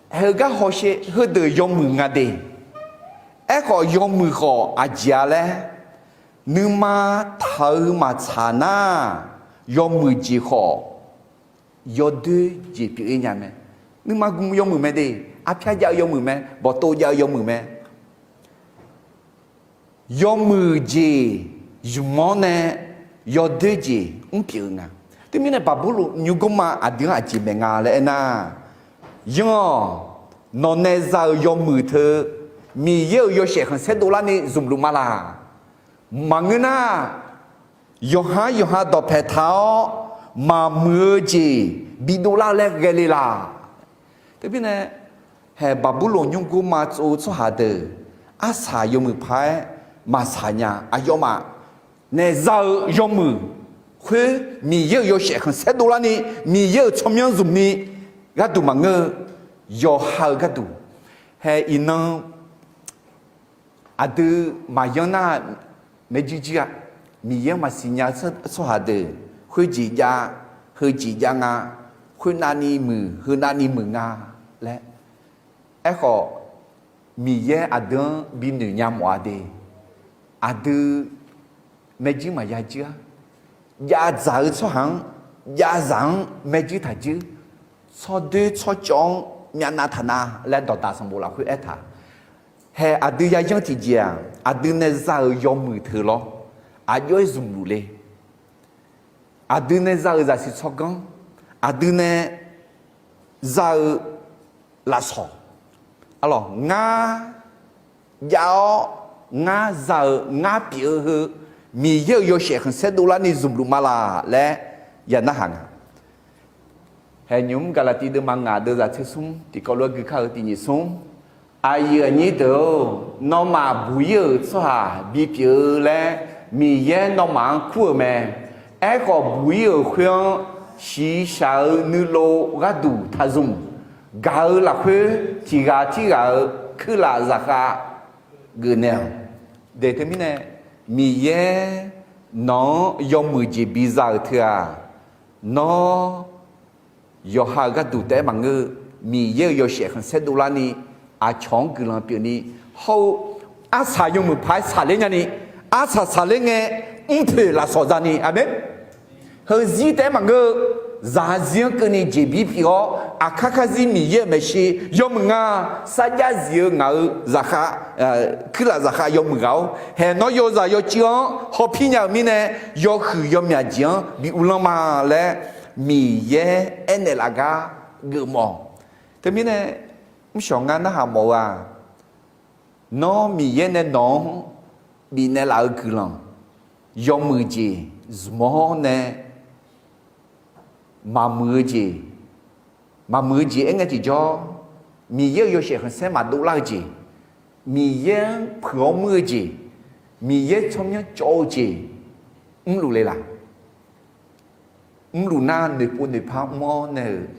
haeq-eu gar hawsher heudeuq yawmuiq nga de. Aerkhawf, yawmuiq khawf aqjeq-a laer, nuima taq-eu maqtsaq nar, yawmuiq jeq khawf yawdoer jeq pyeuf-ir nya mae. Nuima gm yawmuiq mae de, arpyar jav-eu yawmuiq mae, bawqtov jav-eu yawmuiq mae. Yawmuiq jeq zmq-awr nae yawdoer jeq mr pyeuf-eu nga. Teumirnae Baqburloq nymrgmr-a aqdui-anr aqjeq maeq nga laer aernar, yanr-awq, nawq nae za-euq yawmuiq teu Miqyaer-euq yawshaef khanqsaer dovlarni zmqluf ma laq? Maqngeur nar, yawqha yawqha dawqpae taq-awr maqmuiq-eu jeq bidovlar-eu laer ghae le laq? Teumirnae, hae Baqburloq nymrgmr-a tsov-eu tsawrhaq deuq, arsaq yawmuiq paq-aer maqsaq nya. Aqyawfmaf nae za-eu yawmuiq khoer Miqyaer-euq yawshaef khanqsaer dovlarni, Miqyaer-euq tsawrmyanr zmqni gharduq maqngeur-eu, yawqha-eu gharduq. Hae iqnan aqdui maqyanr nar, maerjuir juir-a, Miqyaer-anr maqsiq nya-eu tsawrhaq deuq, khoerjeq jav, heujeq jav nga, khoernavni muiq, heunavni muiq nga laer. Aerkhawf, Miqyaer aqdui-anr binoeq nya mawf-a de. Aqdui maerjuir maqya juir-a. Jav dzaq-eu tsawrhaq-anr, jav zaq-anr maerjuir taq juir. Tsawrdoer tsawrcawv-anr myavnav taq na laer dawqdaq sanqbof lafkhoer aertaq. Hae aqdui yayanr tiqjeq-aq, aqdui nae za-euq yawmuiq teu lawr, aqjox-aer zmqluf le. Aqdui nae za-euq zaqsiq tsawrganr, aqdui nae za-eu lafsawq, arlawq, ngar jav-awr ngar za-eu ngar pyeuf-eu heu Miqyaer-euq yawshaef khanqsaer dovlarni zmqluf ma laq laer ya narhaq nga. Hae nymq-mr Gaqlaqtiv deuvma ngaq deuvzaq tser smr tiqkawv lof-aer gui kar-eu tiqnyif smr. Aqyuif aqnyir deuq-or, nawmaf buq-ir-euq tsawrhaq bipyeuf-eu laer Miqyaer nawmaf-anr kur-euq mae. Aerkhawf, buq-ir-euq khoer-anr shiqshaq-eu nuilov gharduq taqzmq. Gaq-eu lafkhoer tiq ghaq tirghaq-euq kuirlaf zaqkhav geufnaeq-awq. Daeq teumirnae, Miqyaer nawq-anr yawmuiq jeq biza-euq teu-aq, nawr yawqha-euq gharduq taef-aer maqngeur-eu, Miqyaer-euq yawshaef khanqsaer dovlarni aqcawq-anr guiqlanq pyeufni, hawr-eu arsaq yawmuiq paq-aer saqler nyani, arsaq saqler ngae mrpoeq lafsawq zani, aqmeq. Heuzir taef-aer maqngeur-eu, zaqzir-anr keuvni jeqbir pyeuf-awr, aqkar karzir Miqyaer-euq maeqshi yawmuiq nga, sarjax zif-eu ngaq-euq zaqkhav, kuirlaf zaqkhav yawmuiq ghaq-or, hae nawr yawzaq yawcuiv-anr hawpir nya-euq mirnae, yawhuiq yawmyaq jeq-anr bi uvlanr ma laer Miqyaer aernaeq laf gar geufmawf. Teumirnae, mrshawq ngar narhaq mawf-eu-aq, nawr Miqyaer nae nawq-anr bifnaeq laf-eu guiqlanq, yawmuiq jeq zmq-awr nae maqmuiq-eu jeq, maqmuiq-eu jeq aer ngae tiqjawr, Miqyaer-euq yawshaef khanqsaer maqdov lar-eu jeq, Miqyaer-anr puiq-awr muir-eu jeq, Miqyaer tsawrmyanr cawv-eu jeq mrluf le laq? Mrluf nar noeqpov noeqpar mr-awr nae-euq,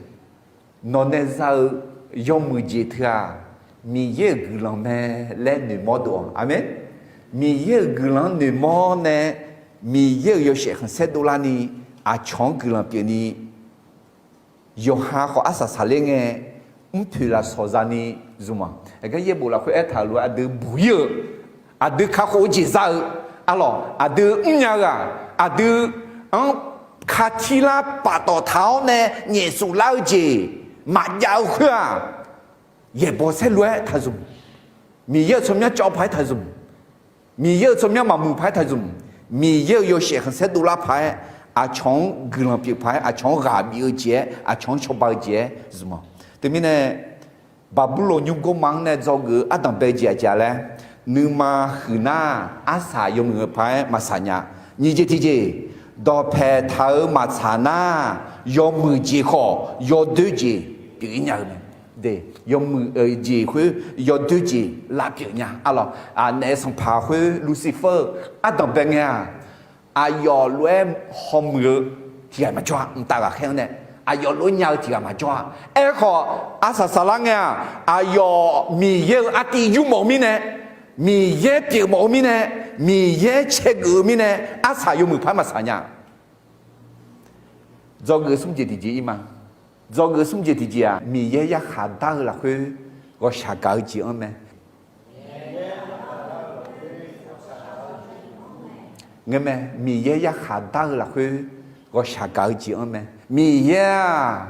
nawq nae za-eu yawmuiq jeq teu-aq, Miqyaer-euq guiqlanq mae laer noeqmawr dov-awq. Aqmeq. Miqyaer-euq guiqlanq-anr noeqmawr nae, Miqyaer-euq yawshaef khanqsaer dovlarni aqcawq-anr guiqlanq pyeufni, yawqha khawf arsaq saqler ngae mrpoeq lafsawq za'ni zmq-aq. Aqgar yaerbof lafkhoer aertaq-euq lof-aer aqdui buq-ir-eu, aqdui kakhof-eu jeq za-eu, arlawq aqdui mrnya-eu-aq, aqdui-anr katirlar paftawf taq-awr nae nyaefsuf lar-eu jeq maqjav-eu khoer-aq, yaeqbawq saerlu-aer taqzmq. Miqyaer-euq tsawrmyanr cawv paq-aer taqzmq. Miqyaer-euq tsawrmyanr maqmuiq paq-aer taqzmq. Miqyaer-euq yawshaef khanqsaer dovlar paq-aer, aqcawq-anr guiqlanq pyeuf paq-aer, aqcawq-anr ghaq bif-eu jeq-aer, aqcawq-anr cawba-eu jeq-aer zmq-awq. Teumirnae, Baqburloq nymrgor ma-anr nae dzawgeuf-eu ardanq bae-eu jeq aqjeq laer, nuima huiqnar arsaq yawmuiq-eu paq-aer maqsaq nya. Nyiq jeq tiqjeq, dawqpaeq taq-eu maqtsaq nar, yawmuiq jeq khawf yawdoer jeq pyeuf-ir nya-eu mae. Yawmuiq jeq khoer yawdoer jeq lavpyeuf nya. Arlawq, naef sanqpaq khoer Lucifer-eu ardanq bae ngae-aq, aqyawf lof-aer hawmuiq-eu tiq ghaq maqjawr-a. Mqtav ghaqkhaer-anr nae aqyawf lof-aer nya-eu tiq ghaq maqjawr-a. Aerkhawf, arsaq saflar ngae-aq, aqyawf Miqyaer-euq artiv yurmawf-eu mirnae, Miqyaer pyeufmawf-eu mirnae, Miqyaer caegeuf-eu mirnae, arsaq yawmuiq paq-aer maqsaq nya. Dzawgeuf smr jeq tiqjeq-ir ma. Dzawgeuf smr jeq tiqjeq-aq, Miqyaer yarkhaq dar-eu lafkhoer ghawqshaq gaq-eu jeq-anr mae. Ngeurmae, Miqyaer yarkhaq dar-eu lafkhoer ghawqshaq gaq-eu jeq-anr mae. Miqyaer-aq,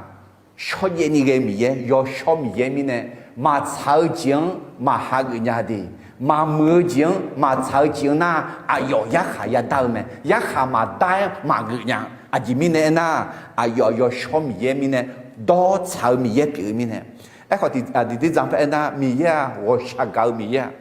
shawrjaev ni ghae-eu Miqyaer, yawshawr Miqyaer mirnae, maqtsaq-eu jeq-anr maqhageuf nya de. Maqmuiq-eu jeq-anr maqtsaq-eu jeq-anr nar, aqyawf yarkhaq yadar-eu mae. Yarkhaq maqdar-aer maqgeuf nya. Aqjeq mirnae aernar, aqyawf yawshawr Miqyaer mirnae, dawr tsaq-eu Miqyaer pyeuf-eu mirnae. Aerkhawf, tiqdui dzaq-anr par aernar, Miqyaer-aq, ghawqshaq gaq-eu Miqyaer-aq,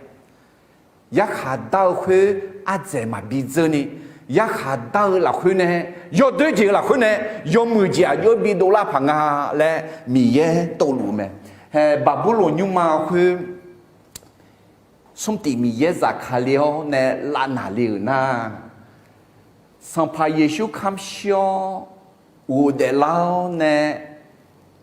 yarkhaq dar-eu khoer ardzaeq maqbi dzeur ni, yarkhaq dar-eu lafkhoer nae, yawdoer jeq-eu lafkhoer nae, yawmuiq jeq aqjox-aer bidov lar paq nga laer Miqyaer tovluf-eu mae. Hae, Baqburloq nymrma khoer smrtif Miqyaer zafkale-awr nae lavnaq le-euq nar, Sanqpaq Yeqsur kamr shir-awr ghofdaef lar-awr nae,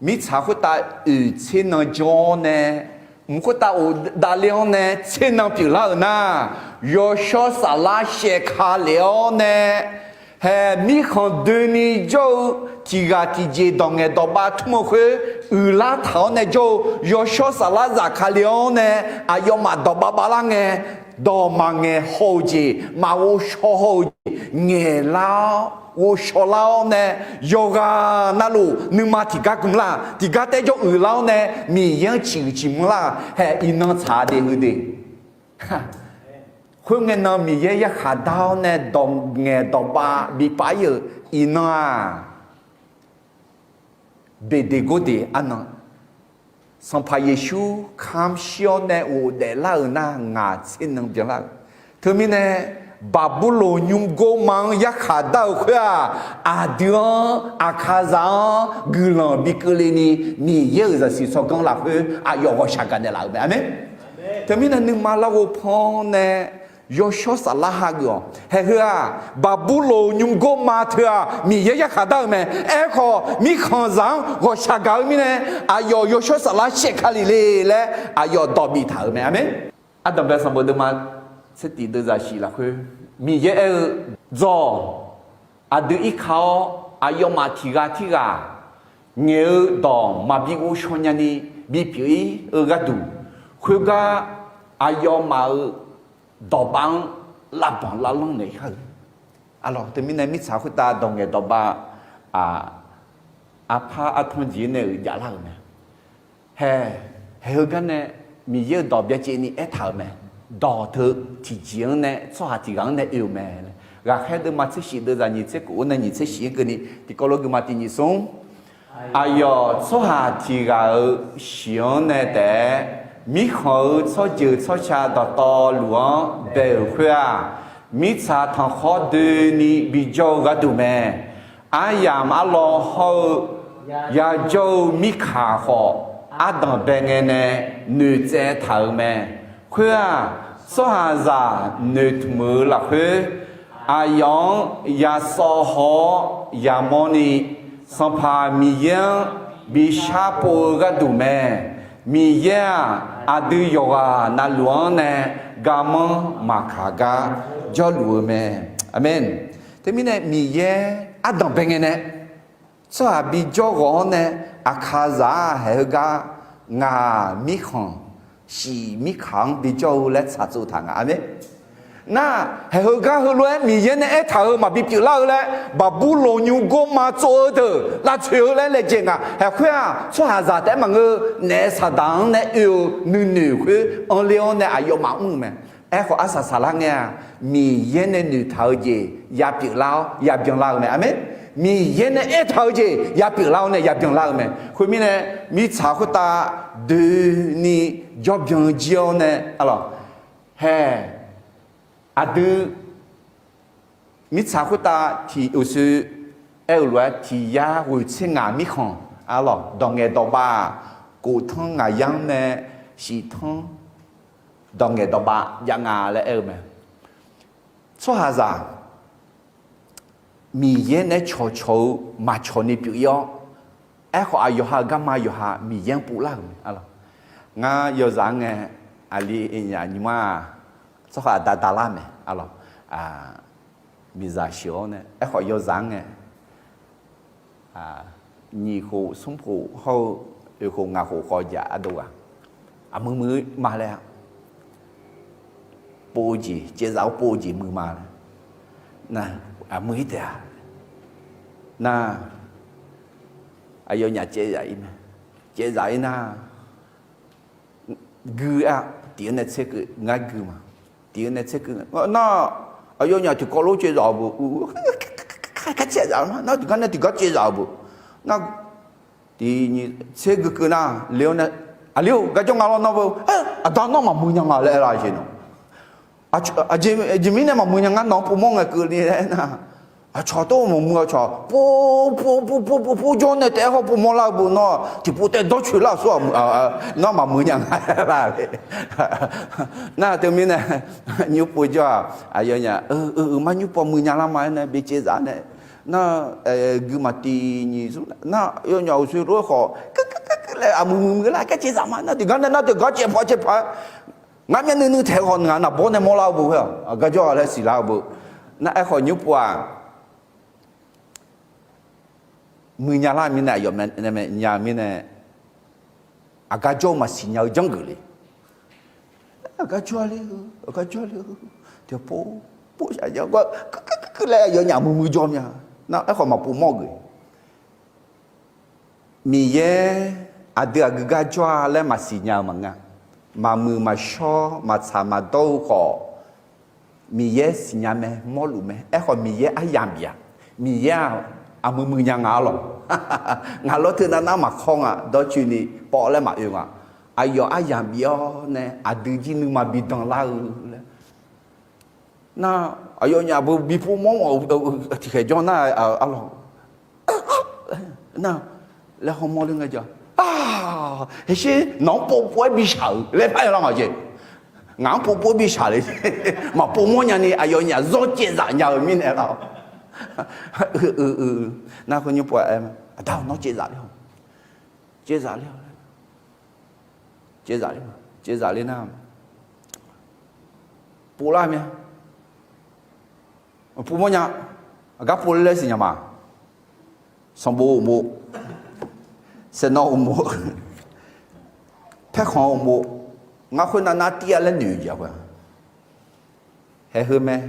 mirtsaq khoertav oeq tser nan jawr-awr nae, mq khoertav ghofdaef le-awr nae tser nan pyeuflar-euq nar, yawshawr saflar shaevka lef-awr nae, hae, mirkhanq doeni jawr-eu tiq ghaq tiqjeq dawq ngaeq dawq bav tmr-eu khoer uiqlar taq-awr nae jawr-eu yawshawr saflar zafkale-awr nae, aqyawfmaf dawq bav bavlar ngae, dawq maqngaeq haw-eu jeq, maqghovshaw haw-eu jeq ngaeqlar-awr ghovshaw lar-awr nae, yawqghaq navluf nuima tiqgar gmlar, tiqgar taer jawr uiqlar-awr nae, Miqyaer-anr ciqhuiq ciqmanr lar-aq, hae, iqnan tsaq de heu de. Khoerngae nan Miqyaer yarkhaq dar-awr nae dawq ngaeq dawq bav bipaf-ir-euq iqnan-aq, beqdeq gordeq arnan, Sanqpaq Yeqsur kamr shir-awr nae ghofdaef lar-euq nar, ngaq tser nan byanlar-euq. Teumirnae, Baqburloq nymrgor ma-anr yarkhaq dar-euq khoer-aq, aqdui-anr, aqkaqzaq-anr guiqlanq bi keuvle ni, Miqyaer-euq zaqsiq tsawrganr lafkhoer aqyawf ghawqshaq gaq naeqlaf-euq mae. Aqmeq. Teumirnae nuima larghov pan-awr nae yawshawr saflar hageuf-awq. Hae heu-aq, Baqburloq nymrgor ma teu-aq, Miqyaer yarkhaq dar-euq mae. Aerkhawf, mirkhanqzaq-anr ghawqshaq gaq-eu mirnae, aqyawf yawshawr saflar shaevka lef le laer aqyawf dawq biftaq-euq mae. Aqmeq. Ardanqbae sanqbof deuvma tser tif deuvzaq shif lafkhoer, Miqyaer aer-eu, Dzawq, aqdui irka-awr, aqyawfmaf tiq ghaq tirghaq ngaeq-eu dawq maqbi ghovshaw nyani bipyeuf-ir-eu gharduq, khoergar aqyawfmaf-euq dawqbav-anr lavbanq lavlanr naeq-ir kar-eu. Aqlawq, teumirnae mirtsaq khoertav dawq ngaeq dawqbav, aq, arpar artanr jeq nae-euq javlar-euq mae. Hae, hae heugar nae Miqyaer-euq dawq byacaevni aertaq-euq mae. Dawq teu tiqjeq-anr nae tsawrhaq tiq ghaq-anr nae oe-euq mae. Ghaqkhaer deuvma tser shif deuvzaq nyiq tser khof-anr nae nyiq tser shif-anr keuvni tiqkawv lof geufma tiq nyiq smr. Aqyawf tsawrhaq tiq ghaq-euq shiq-anr nae taef-aer, mirkhanq-euq tsawrjeuq tsawrca dawqtawvluf-anr bae-euq khoer-aq, mirtsaq tanqkhawr doeni bijawr-eu gharduq mae. Aryamq arlawr hawr-eu yajawr-eu mirkaq khawf, ardanqbae ngae nae noeqtsaev taq-euq mae. Khoer-aq, tsawrhaqzaq noeqtmq-eu lafkhoer, aqyawf-anr yasawv haw-awr yamawrni, Sanqpaq Miqyaer-anr bi sharpov-eu gharduq mae. Miqyaer-aq, aqdui yawqghaq navluf-anr nae garmanr maqkaq gar jawrluf-eu mae. Aqmeq. Teumirnae Miqyaer ardanqbae ngae nae tsawrhaq bijawr ghawq-anr nae aqkaqzaq-aq hae heugar ngaq mirkhanq shif mirkaq-anr bijawr-eu laer tsaqtsov taq nga. Aqmeq. Nar, haeq heugar heulof-aer Miqyaer nae aertaq-euq maqbi pyeuflar-eu laer, Baqburloq nymr gawrma tsov-eu deuq lavtsoeq-eu laer laejae nga. Haeq khoer-aq, tsawrhaqzaq taef-aer maqngeur, naef saqdaq-anr nae oe-eu nuinoeq khoer anr ler-awr nae aqyawfmaf mr-eu mae. Aerkhawf, arsaq saqlar ngae-aq, Miqyaer nae noeqtaq-eu jeq yapyeuf lar-awr yabyan lar-eu mae. Aqmeq. Miqyaer nae aertaq-eu jeq yapyeuf lar-awr nae yabyan lar-eu mae. Khoermirnae, mirtsaq khoertav doeni jawrbyan jir-awr nae, arlawq, haeq, aqdui mirtsaq khoertav tiq uqshoe aer-euq lof-aer, tiq yar ghoeq tser ngaq mirkhanq, arlawq, dawq ngaeq dawq bav, kof tanr ngaq yar-anr nae shif tanr dawq ngaeq dawq bav jav nga laer aer-eu mae. Tsawrhaqzaq Miqyaer nae cawqcawq-eu maqcawq ni pyeuf-ir-awr, aerkhawf aqyawf ha-euq garma yawqha Miqyaer-anr povlar-euq mae, arlawq. Ngar yawzaq-anr ngae, aqli aqnyaf nymr-aq, tsawrhaq daqdaq lar mae, arlawq. Miqzaq sheuq-awr nae, aerkhawf yawzaq-anr ngae, nyiq khof smr khof hawr-eu oeq khof ngaq khof khawf jaq ardov ghaq, aqmuiq muiq ma laer-a. Pov-eu jeq, caevzaf-awr pov-eu jeq muiq ma laer. Nar, aqmuiq-ir taef-a. Nar, aqyawfnyaf caevzaf-ir mae. Caevzaf-ir nar, gui-a, tiq-eu nae tser keuv ngar gui ma. Tiq-eu nae tser keuv nar, aqyawfnyaf tiqkawv lof caevzaf-euq bu, kar caevzaf-eu ma, nar tiqgar nae tiqgar caevzaf-euq bu. Nar, tiq nyiq tser gui keuv nar, le-awr nae, aqli-or, garjawr nga lawr nawr bu, aqda nawr maqmuiq nya nga laer aer lar jeq nawq. Aqjeq mirnae maqmuiq nya ngar nawq-anr povmawr ngae keuvni laer aer nar, aqcawq tov maqmuiq aqcawq pov pov pov pov pov pov jawr nae taef-aer hawr povmawr lar-eu bu nawr, tiqpov taef dawrcoeq lar-euq sawr, nawr maqmuiq nya nga laer lar le. Nar teumirnae, nymr pov jawr-aq, aqyawfnyaf, eu eu eu mar nymr pov muiq nya lar ma aer nae bi caevzaf nae, nar, gui maqtiq nyiq smr nar, aqyawfnyaf uqshoe lof-aer khawf, keuv keuv keuv keuv laer aqmuiq muiq muiq lar kar caevzaf ma nar, tiqgar nae nar tiqgar caevpaq caevpaq-aer, ngar myavnuiv nuiv taeq khawf ngaq naqbawr nae mawrlar-eu bu, garjawr-a laer siqlar-eu bu. Nar aerkhawf nymr pov-aq, muiq nya lar mirnae, aqyawf mae nya-eu mirnae, aqgar jawr-eu maqsiq nya-eu janrgeuf le. Aqgar jawr le-eu, aqgar jawr le-eu, tiqpov pov shaq ja gar keuv keuv keuv laer aqyawfnyaf muiq muiq jawr mya. Nar aerkhawf maqpov mawr geuf. Miqyaer aqdui aqgeu gar jawr-a laer maqsiq nya-eu maqngeur. Maqmuiq maqshawr maqtsaq maqdawr-eu khawf, Miqyaer siqnya mae, mawrluf mae. Aerkhawf Miqyaer aryamq bif-aq, Miqyaer-aq, aqmuiq muiq nya nga arlawq. Ngaq lawr teunav nar maqkawr nga, dawrcoeni pawv laer maqoe nga. Aqyawf aryamq bif-awr nae aqdui jir nuima bi danlar-eu laer. Nar, aqyawfnyaf beu bi pov mawr-eu tiqkhaeq jawr nar, arlawq, nar, laer hawmawr ler ngae ja. Hesher nawq-anr povpov-aer bishaq-euq laer par-aer lar ngaq jeq. Ngaq-anr povpov-aer bishaq le. Maqpov mawr nyani aqyawfnyaf zawr caevzaf nya-eu mirnae lar. Nar khoer nymr pov-aer, aqda-awq nawr caevzaf ler-awq. Caevzaf ler-awq. Caevzaf ler ma, caevzaf ler nar, povlar mya. Pov mawr nya. Aqgar pov ler laer siqnya ma. Sanqbof uqmov, saeqnawv uqmov, paerkhanq uqmov, ngar khoernav nar tir-a laer noeq jeq-a khoer-a. Haeq heu mae,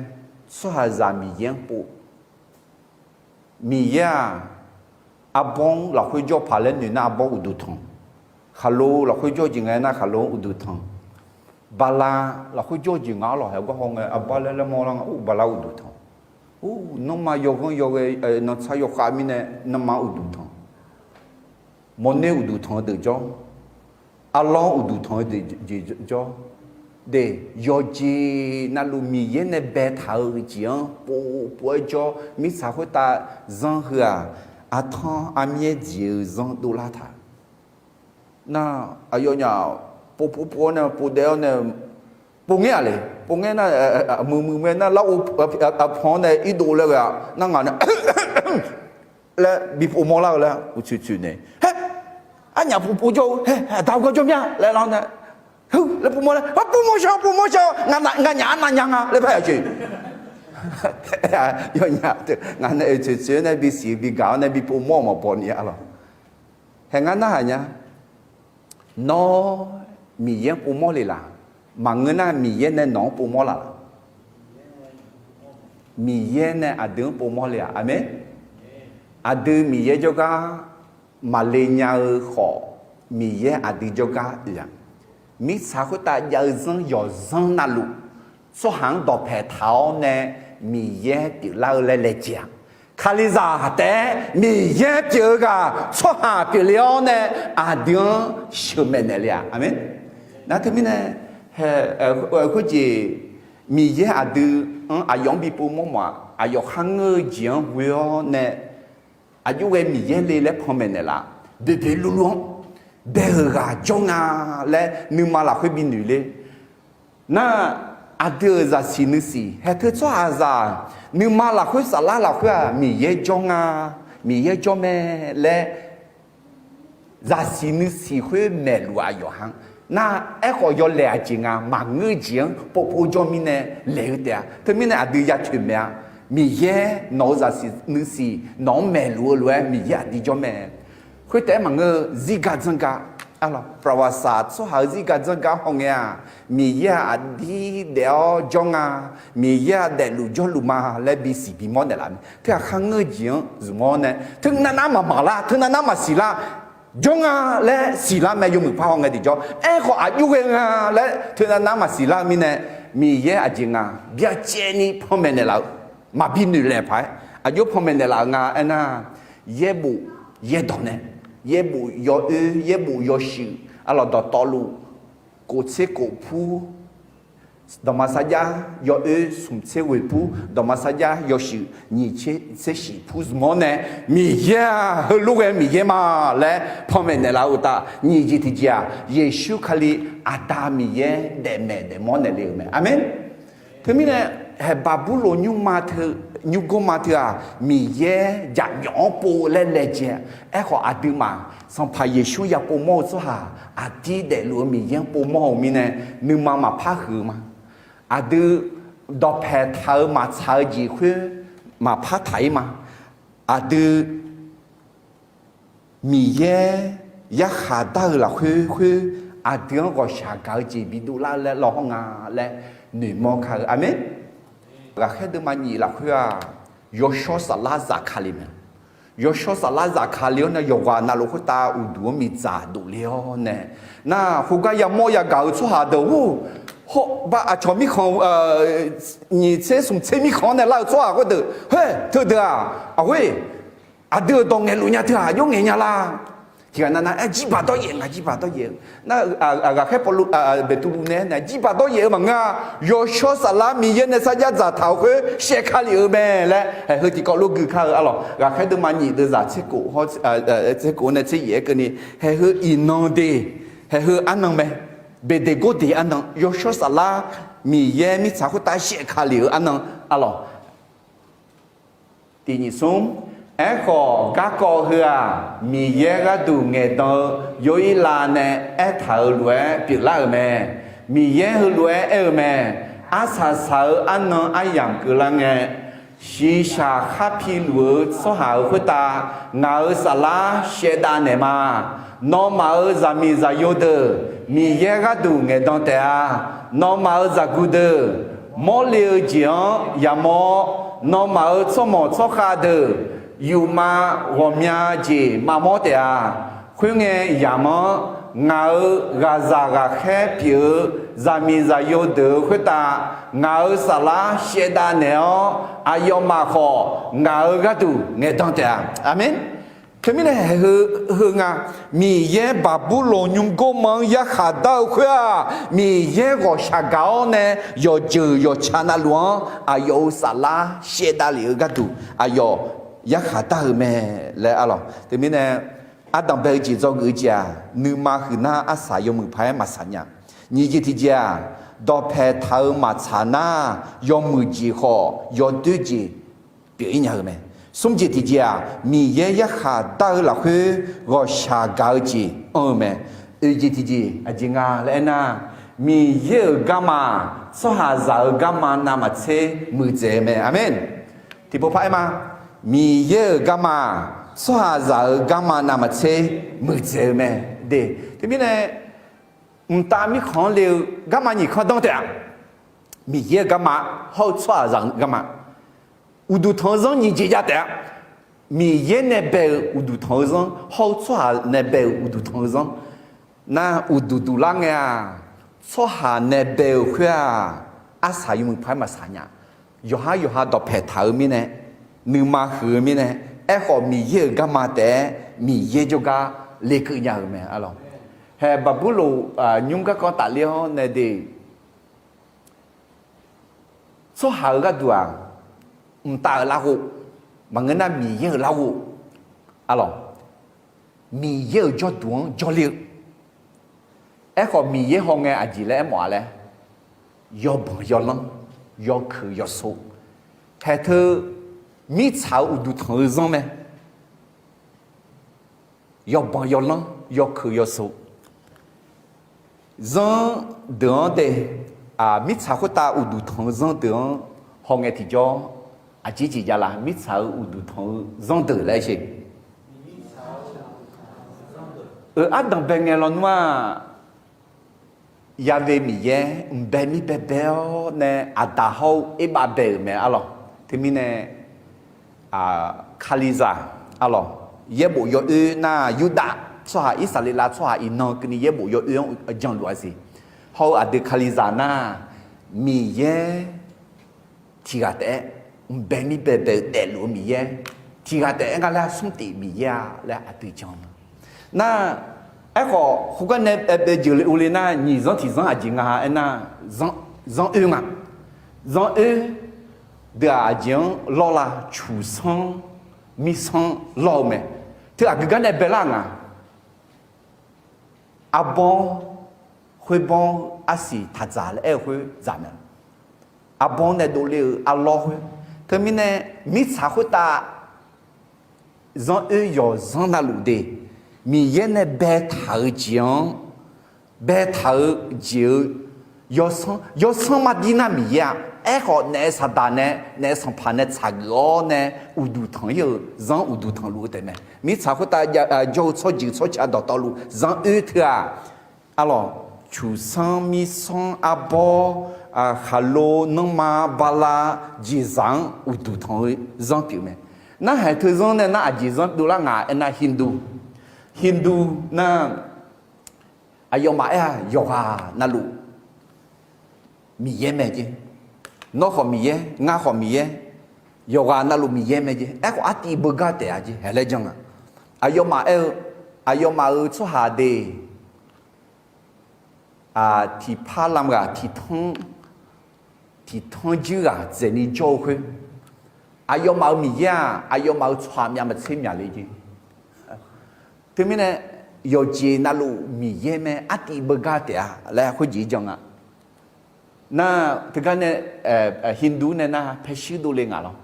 tsawrhaqzaq Miqyaer-anr pov. Miqyaer-aq, arbawr-anr lafkhoer jawr paq laer noeq nar arbawr uqduq tanq. Khaqlo lafkhoer jawr jeq nga aernar khaqlo-anr uqduq tanq. Bala lafkhoer jawr jeq nga arlawq, haeq gar haw ngae arbawr laer laer mawrlar nga, bala uqduq tanq. Or, nanrma yawghanr yawghae, nanrtsar yawkhav mirnae nanrma uqduq tanq. Mawrner uqduq tanq-eu deuq jawr. Arlawr uqduq tanq-eu jeq jawr. De, yawqjeq navluf Miqyaer nae baetaq-eu jeq-anr pov pov-aer jawr. Mirtsaq khoertav zanr heu-aq, artanr armyaer dziq-eu zanr dovlar taq. Nar, aqyawfnyaf pov pov pov-awr nae povdaev-awr nae, povngaer-aq le, povngaer nar, muiq muiq mae nar lar-eu, aqpanq-anr nae irdov laer ghae-a nar ngaq nae laer bi pov mawrlar-eu laer uqtsoeq tsoeq nae, haer, arnyaf pov pov jawr-eu, haer, aqda-eu gar jawr mya laer lar nae, heu laer pov mawr laer, pov mawr shawr, pov mawr shawr, nganyaf arnav nya nga laer par yaq coeq. Yawnyaf teu ngaq nae oeq tsoeq tsoeq-aer nae bisiq bigaq-awr nae bi pov mawr-eu maqbaw ni arlawq. Haeq ngar narhaq nya. Nawr Miqyaer-anr povmawr le laq? Maqngeur nar, Miqyaer nae nawq-anr povmawr laf laq? Miqyaer nae aqdui-anr povmawr le-aq. Aqmeq. Aqdui Miqyaer jawrgar maqle nya-eu khawf, Miqyaer aqdui jawrgar oe-aq. Mirtsaq khoertav jav-eu zanr yawqzanr navluf, tsawrhaq-anr dawqpae taq-awr nae Miqyaer pyeuflar-eu laer laejae-aq. Kalizaq taef-aer Miqyaer pyeuf-eu ghaq tsawrhaq pyeufle-awr nae aqdui-anr sheuqmaeq naeq le-aq. Aqmeq. Nar teumirnae, khoerjeq Miqyaer aqdui-anr aqyawf-anr bi povmawr mawf-aq, aqyawf kharngeur-eu jeq-anr ghoe-awr nae aqjox ghae Miqyaer le laer panmaeq naeqlaf, boeqboeq luvluv-anr bae-euq ghaq jawr nga laer nuima lafkhoer bi noeq le. Nar, aqdui-euq zaqsiq nuisiq haeq teu tsawrhaqzaq nuima lafkhoer saflar lafkhoer-aq, Miqyaer jawr nga, Miqyaer jawr mae laer zaqsiq nuisiq khoer maeqluf-eu aqyawf ha. Nar, aerkhawf yawlaeq aqjeq nga, maqngeur-eu jeq-anr povpov jawr mirnae laeq-eu taef-a. Teumirnae aqdui ya toeq maeq-a. Miqyaer nawq-euq zaqsiq nuisiq nawq-anr maeqluf-eu lof-aer Miqyaer aqdir jawr mae. Khoertaef-aer maqngeur-eu zirga dzanrga, ประวัติศาสตร์ tsawrhaq-euq zirga dzanrga hawngae-aq, Miqyaer-aq aqdir daef-awr jawr nga, Miqyaer-aq daefluf jawrluf ma laer bisiq bimawr naeqlaf mae. Teughaq kharngeur-eu jeq-anr zmq-awr nae teunav nar maqmaq lar, teunav nar maqsiq lar, jawr nga laer siqlar mae, yawmuiq par hawngae tiqjawr. Aerkhawf aqjox ghae nga laer teunav nar maqsiq lar-eu mirnae, Miqyaer aqjeq nga byacaevni panmaeq naeqlaf-eu, maqbi noeqlaeq paq-aer aqjox panmaeq naeqlaf-eu nga aernar, yaerbof yaerdawq nae, yaerbof yawoer, yaerbof yawshuif, arlawq dawqtawvluf, kof tser kof pur, dawqma sarjax yawoer smq tser ghoeq pur, dawqma sarjax yawshuif nyiq tser shif pur zmq-awr nae, Miqyaer-aq heulof ghae Miqyaer ma laer panmaeq naeqlaf-eu uqtaf, nyiq jeq tiqjeq-aq, Yeqsur Kali aqda Miqyaer daefmaeq daefmawr naeqle-euq mae. Aqmeq. Teumirnae, haeq Baqburloq nymrma teu, nymrgawrma teu-aq, Miqyaer jaqmyawf-anr pov laer laejae. Aerkhawf aqduimaf Sanqpaq Yeqsur ya povmawr-eu tsawrhaq, aqdir daefluf-eu Miqyaer-anr povmawr-euq mirnae, nuima maqpar huiq-eu ma. Aqdui dawqpae taq-eu maqtsaq-eu jeq khoer maqpar taq-ir ma. Aqdui Miqyaer yarkhaq dar-eu lafkhoer khoer, aqdui-anr ghawqshaq gaq-eu jeq bidov lar laer lawr hawr nga laer noeqmawr kar-eu. Aqmeq. Ghaqkhaer deuvma nyiq lafkhoer-aq, yawshawr saflar zafkale mae. Yawshawr saflar zafkale-awr nae yawqghaq navluf khoertav uqduq-anr miqdzaq dovle-awr nae, nar khoergar yamawr yagaq-eu tsawrhaq deuq-or, hawr bar aqcawq mirkhanq, nyiq tser smq tser mirkhanq-anr nae lar-eu tsawrhaq khoerdeuq, heu, teudeuq-aq, aqghoer, aqdui-euq dawq ngaeqluf nya teu-aq, aqjox ngaeq nya la. Tiqghaq navnav-aer jirbaq dawryaef nga, jirbaq dawryaef-eu. Nar, ghaqkhaer Pawrluv, Beqtuvluv nae aernaeq, jirbaq dawryaef-eu maqngeur-a. Yawshawr saflar Miqyaer nae sarjax dzaqtaq-euq khoer shaevkale-euq mae laer, haeq heu tiqkawv lof gui kar-eu arlawq. Ghaqkhaer deuvma nyiq deuvzaq tser kof, tser kof nae tser yaef-aer keuvni, haeq heu iqnan de, haeq heu arnan mae. Beqdeqgordeq arnan, yawshawr saflar Miqyaer mirtsaq khoertav shaevkale-euq arnan arlawq. Tiq nyiq smr, aerkhawf garkawv heu-aq, Miqyaer gharduq ngaeqdan-eu Yorhirlav nae aertaq-euq lof-aer pyeuflar-euq mae. Miqyaer heulof-aer aer-eu mae. Arsaq saq-eu arnan aryamq keuvlar ngae, shiqshaq khar piluf-eu tsawrhaq-euq khoertav ngaq-euq saflar shaevdav naeqma. Nawmaf-euq zaqmiq zaqyo deuq Miqyaer gharduq ngaeqdan taef-a. Nawmaf-euq zaqguq deuq, mawrle-eu jeq-anr yamawr-awr, nawmaf-euq tsawrmawq tsawrkhav deuq yufma ghawqmya jeq maqmawr taef-a. Khoerngae yamq-anr ngaq-euq ghaqzaq ghaqkhaer pyeuf-eu zaqmiq zaqyo deuq-euq khoertav ngaq-euq saflar shaevdav naeq-awr, aqyawfmaf khawf ngaq-euq gharduq ngaeqdan taef-a. Aqmeq. Teumirnae haeq heu, heu nga, Miqyaer Baqburloq nymrgawrma-anr yarkhaq dar-eu khoer-aq, Miqyaer ghawqshaq gaq-awr nae yawqjeuq yawqtsa navluf-anr aqyawf-euq saflar shaevdav lef-eu gharduq aqyawf yarkhaq dar-eu mae laer arlawq. Teumirnae ardanq bae-eu jeq dzawgeuf-eu jeq-aq, nuima huiqnar arsaq yawmuiq paq-aer maqsaq nya. Nyiq jeq tiqjeq-aq, dawqpae taq-eu maqtsaq nar, yawmuiq jeq khawf yawdoer jeq pyeuf-ir nya-eu mae. Smr jeq tiqjeq-aq, Miqyaer yarkhaq dar-eu lafkhoer ghawqshaq gaq-eu jeq anr-eu mae. Oeq jeq tiqjeq aqjeq nga laer aernar, Miqyaer-euq garma, tsawrhaqzaq-euq garma navmaqtser muiqdzaeq-eu mae. Aqmeq. Tiqpov paq-aer ma, Miqyaer-euq garma, tsawrhaqzaq-euq garma navmaqtser muiqdzaeq-eu mae. De, teumirnae mqtav mirkhanq-anr le-eu garma nyiq kanr danr taef-a. Miqyaer-euq garma hawr-eu tsawrhaqzaq-euq garma, uqduq tanq-eu zanr nyiq jeq jav taef-a. Miqyaer nae bae-euq uqduq tanq-eu zanr hawr-eu tsawrhaq nae bae-euq uqduq tanq-eu zanr nar, uqduq duq lar ngae-aq, tsawrhaq nae bae-euq khoer-aq, arsaq yawmuiq paq-aer maqsaq nya. Yawqhar yawqha dawqpaeq taq-eu mirnae, nuima huiq-eu mirnae, aerkhawf Miqyaer-euq garma taef-aer Miqyaer jawrgar lekeuv nya-euq mae, arlawq. Hae Baqburloq nymr garkawv tafler-awr nae de, tsawrhaq-euq gharduq-aq, mqtav-euq larghov maqngeur nar, Miqyaer-euq larghov, arlawq, Miqyaer-euq jawrduq-anr jawrler-eu. Aerkhawf Miqyaer hawngae aqjeq laer aermawf-a laer, yawbanq yawlanr, yawkeuq yawsov, haeq teu mirtsaq-euq uqduq tanq-eu zanr mae. Yawbanq yawlanr, yawkeuq yawsov, zanr deuq-anr de, mirtsaq khoertav uqduq tanq-eu zanr deuq-anr hawngae tiqjawr, aqjeq jeq javlar, mirtsaq-euq uqduq tanq-eu zanr deuq laer sheq. Eu, ardanq bae ngae lawnmr-aq, Ya've Miqyaer mqbae mir baebae-awr nae aqdaq hawr-eu erbav bae-euq mae, arlawq. Teumirnae, Kalizaq, arlawq, yaerbof yawoer nar, Yurdav tsawrhaq, Irsaqleqlav tsawrhaq iqnan keuvni yaerbof yawoer-anr jan luf-a siq. Hawr-eu aqdui Kalizaq nar, Miqyaer tiqghaq taef-aer mqbae mir baebae-eu daefluf-eu Miqyaer, tiqghaq taef-aer ngar laer smr tif Miqyaer-a laer aqdui jan ma. Nar, aerkhawf khoergar nae bae jeuqle uvle nar, nyiq zanr tiq zanr aqjeq nga aernar, zanr oer nga. Zanr oer deuq-aq, aqjeq-anr lawr la, cuqsanr, mirsanr lawr-eu mae. Teu aqgeu gar nae baelar nga. Arbawr, khoerbawr, arsiq taqdzaq laer aer-eu khoer dzaq mae. Arbawr nae dovle-eu arlawr khoer. Teumirnae, mirtsaq khoertav zanr oer yawqzanr navluf de, Miqyaer nae baetaq-eu jeq-anr, baetaq-eu jeq-eu yawsanr, yawsanr mardir nar Miqyaer-a. Aerkhawf naef saqdaq nae, naef sanqpaq nae tsaqgeuf-awr nae uqduq tanq-ir-euq zanr uqduq tanqluf-eu taef mae. Mirtsaq khoertav jawr-eu tsawrjeuq tsawrca dawqtawvluf zanr oer teu-aq, arlawq, cuqsanr, mirsanr, arbawr, khaqlo, nanrma, bala, jeqzaq-anr uqduq tanq-eu zanr pyeuf mae. Narhaq teu zanr nae nar aqjeq zanr dovlar nga aernar, Hindu, Hindu nar, aqyawfmaf aer-aq yawqghaq navluf Miqyaer mae jeq. Nawr khawf Miqyaer, ngar khawf Miqyaer, yawqghaq navluf Miqyaer mae jeq. Aerkhawf artiv beugar taef-a jeq, haeq laer jan nga. Aqyawfmaf aer-eu, aqyawfmaf-euq tsawrhaq de, tiqpar lamghaq tiqtanr, tiqtanr jir ghaq dzaeqni jawr-eu khoer, aqyawfmaf-euq Miqyaer-aq, aqyawfmaf-euq tsawrhaq myav maqtser myaqle jeq. Teumirnae, yawqjeq navluf Miqyaer mae, artiv beugar taef-a laer khoerjeq jan nga. Nar, teugar nae, Hindu nae nar paershuir dovle nga lawr.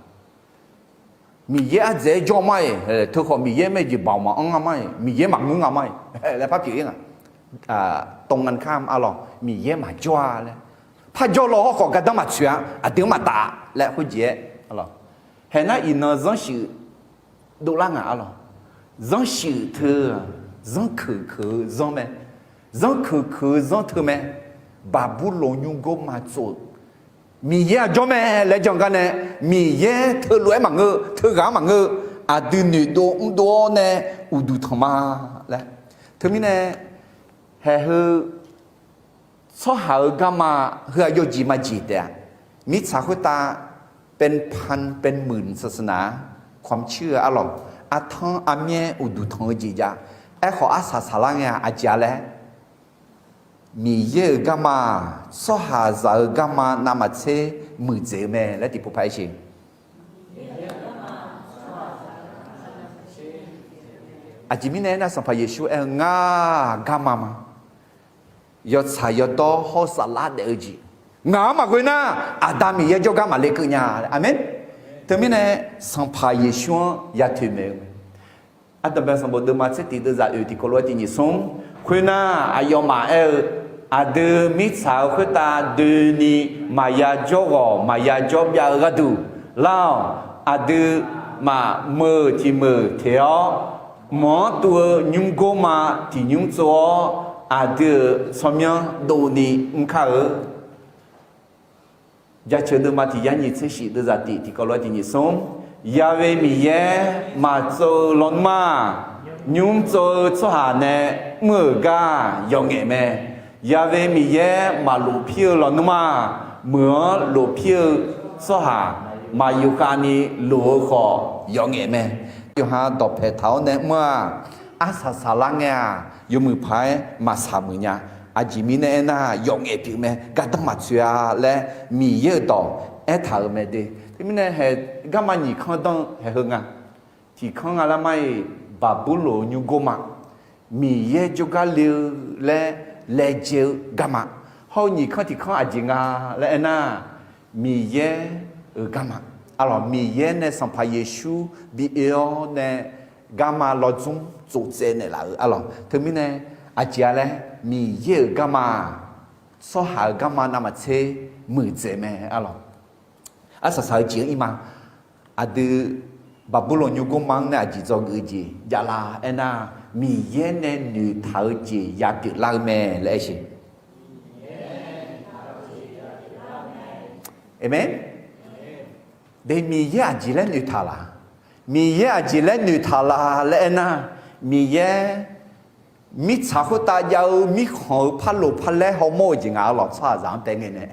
Miqyaer ardzaeq-aer jawr ma-iq, teukhawf Miqyaer mae jeq baoq maqanr nga ma-iq, Miqyaer maqngeur nga ma-iq laer par pyeuf-ir nga. ตรงกันข้าม arlawq, Miqyaer maqjawr-a laer. Parjawr law hawrkhawf gardanr maqtsoeq-a, aqdui-anr maqdaq laer khoerjeq-aer, arlawq. Haeq nar iqnan zanrshuif dovlar nga, arlawq. Zanrshuif teu, zanrkeuq keuq-eu zanr mae. Zanrkeuq keuq-eu zanr teu mae. Baqburloq nymrgor ma tsov-eu Miqyaer-aq jawr mae laer jan gar nae, Miqyaer teulof-aer maqngeur, teughaq-anr maqngeur, aqdui noeqdov mrdov-awr nae uqduq tanq ma laer. Teumirnae, haeq heu tsawrhaq-euq garma heu-aq yawjeq majeq taef-a. Mirtsaq khoertav เป็นพันเป็นหมื่นศาสนา ความเชื่อ arlawq, artanr armyaer uqduq tanq-eu jeq jav. Aerkhawf arsaq saqlar ngae-aq aqjeq-a laer, Miqyaer-euq garma-aq, tsawrhaqzaq-euq garma navmaqtser muiqdzaeq-eu mae laer tiqpov paq-aer siq. Aqjeq mirnae aernar, Sanqpaq Yeqsur aer-eu, Ngar-aq garma ma. Yawtsaq yawdawr hawr saflar daef-eu jeq, ngaq-anr maqghoe nar, Aqda Miqyaer jawrgar maqle keuv nya. Aqmeq. Teumirnae, Sanqpaq Yeqsur-anr ya toeqmaeq-eu mae. Ardanqbae sanqbof deuvma tser tiq deuvzaq oeq tiq kawv lof-aer tiq nyiq smr. Khoernar, aqyawfmaf aer-eu, aqdui mirtsaq-eu khoertav doeni maqya jawr ghawq maqya jawr byav-eu gharduq, lar-awq. Aqdui maqmeuq tiq meuq teq-awr, meuq-anr tuv-eu nymrgor ma tiq nymr tsov-awr, aqdui-euq tsawrmyanr dovni mr kar-eu. Jaceuq deuvma tiq yar nyiq tser shif deuvzaq tiq tiqkawv lof-aer tiq nyiq smr. Yawe Miqyaer maqtsov-eu lawnmr-aq, nymr tsov-eu tsawrhaq nae mr-euq gar yawf ngaef mae. Yawe Miqyaer maqlof pir-eu lawnmr-aq, meuq-anr lof pir-eu tsawrhaq maqyuf khavni lof-eu khawf yawf ngaef mae. Yawqha dawqpae taq-awr nae mr-aq, arsaq saqlar ngae-aq, yawmuiq paq-aer maqsaq muiq nya. Aqjeq mirnae aernar, yawf ngaef pyeuf mae, gardanr maqtsoeq-a laer Miqyaer-euq dawq aertaq-euq mae de. Teumirnae hae, garma nyiq kanr danr-eu haeq heu nga. Tiq kanr nga lar mar-iq, Baqburloq nymrgor ma, Miqyaer jawrgar le-eu laer laejae-eu garma. Hawr-eu nyiq kanr tiq kanr aqjeq nga laer aernar, Miqyaer-euq garma. Arlawq, Miqyaer nae Sanqpaq Yeqsur bi oe-awr nae garma lawdzmr tsovtsaev naeqlaf-euq arlawq. Teumirnae aqjeq-a laer, Miqyaer-euq garma-aq, tsawrhaq-euq garma navmaqtser muiqdzaeq mae arlawq. Arsaq saq-eu jeq-anr ir ma. Aqdui Baqburloq nymrgor ma-anr nae aqjeq dzawgeuf-eu jeq javlar aernar, Miqyaer nae noeqtaq-eu jeq yapyeuf lar-eu mae laer aer siq. Aqmeq. De, Miqyaer aqjeq laer noeqtaq laq? Miqyaer aqjeq laer noeqtaq laq laer aernar, Miqyaer mirtsaq khoertav jav-eu mirkhanq-euq parloq parlaer hawmawr-eu jeq nga arlawq, tsawrhaqzaq-anr tae ngae nae.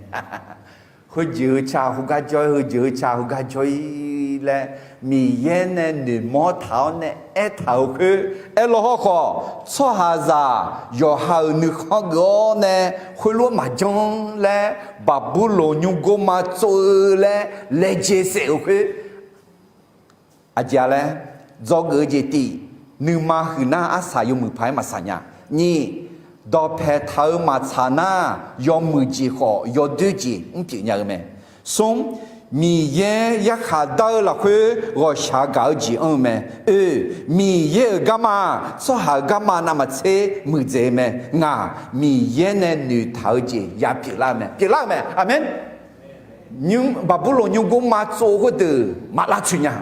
Heujeuq-eu ca heugar jawr-ir, heujeuq-eu ca heugar jawr-ir laer, Miqyaer nae noeqmawr taq-awr nae aertaq-euq khoer aerlaw hawrkhawf, tsawrhaqzaq yawqha-euq nuikhanr geuf-awr nae khoerlof-aer maqjanr laer, Baqburloq nymrgor ma tsov-eu laer laejae saef-euq khoer. Aqjeq-a laer, dzawgeuf-eu jeq tif, nuima huiqnar arsaq yawmuiq paq-aer maqsaq nya. Nyiq, dawqpae taq-eu maqtsaq nar, yawmuiq jeq khawf yawdoer jeq mr pyeuf nya-eu mae. Smr, Miqyaer yarkhaq dar-eu lafkhoer ghawqshaq gaq-eu jeq anr-eu mae. Oe, Miqyaer-euq garma-aq, tsawrhaq-euq garma navmaqtser muiqdzaeq-eu mae. Ngaq, Miqyaer nae noeqtaq-eu jeq yapyeuf lar-eu mae, pyeuflar-eu mae. Aqmeq. Nymr, Baqburloq nymrgor ma tsov-eu khoerdeuq maq lavtsoeq nya.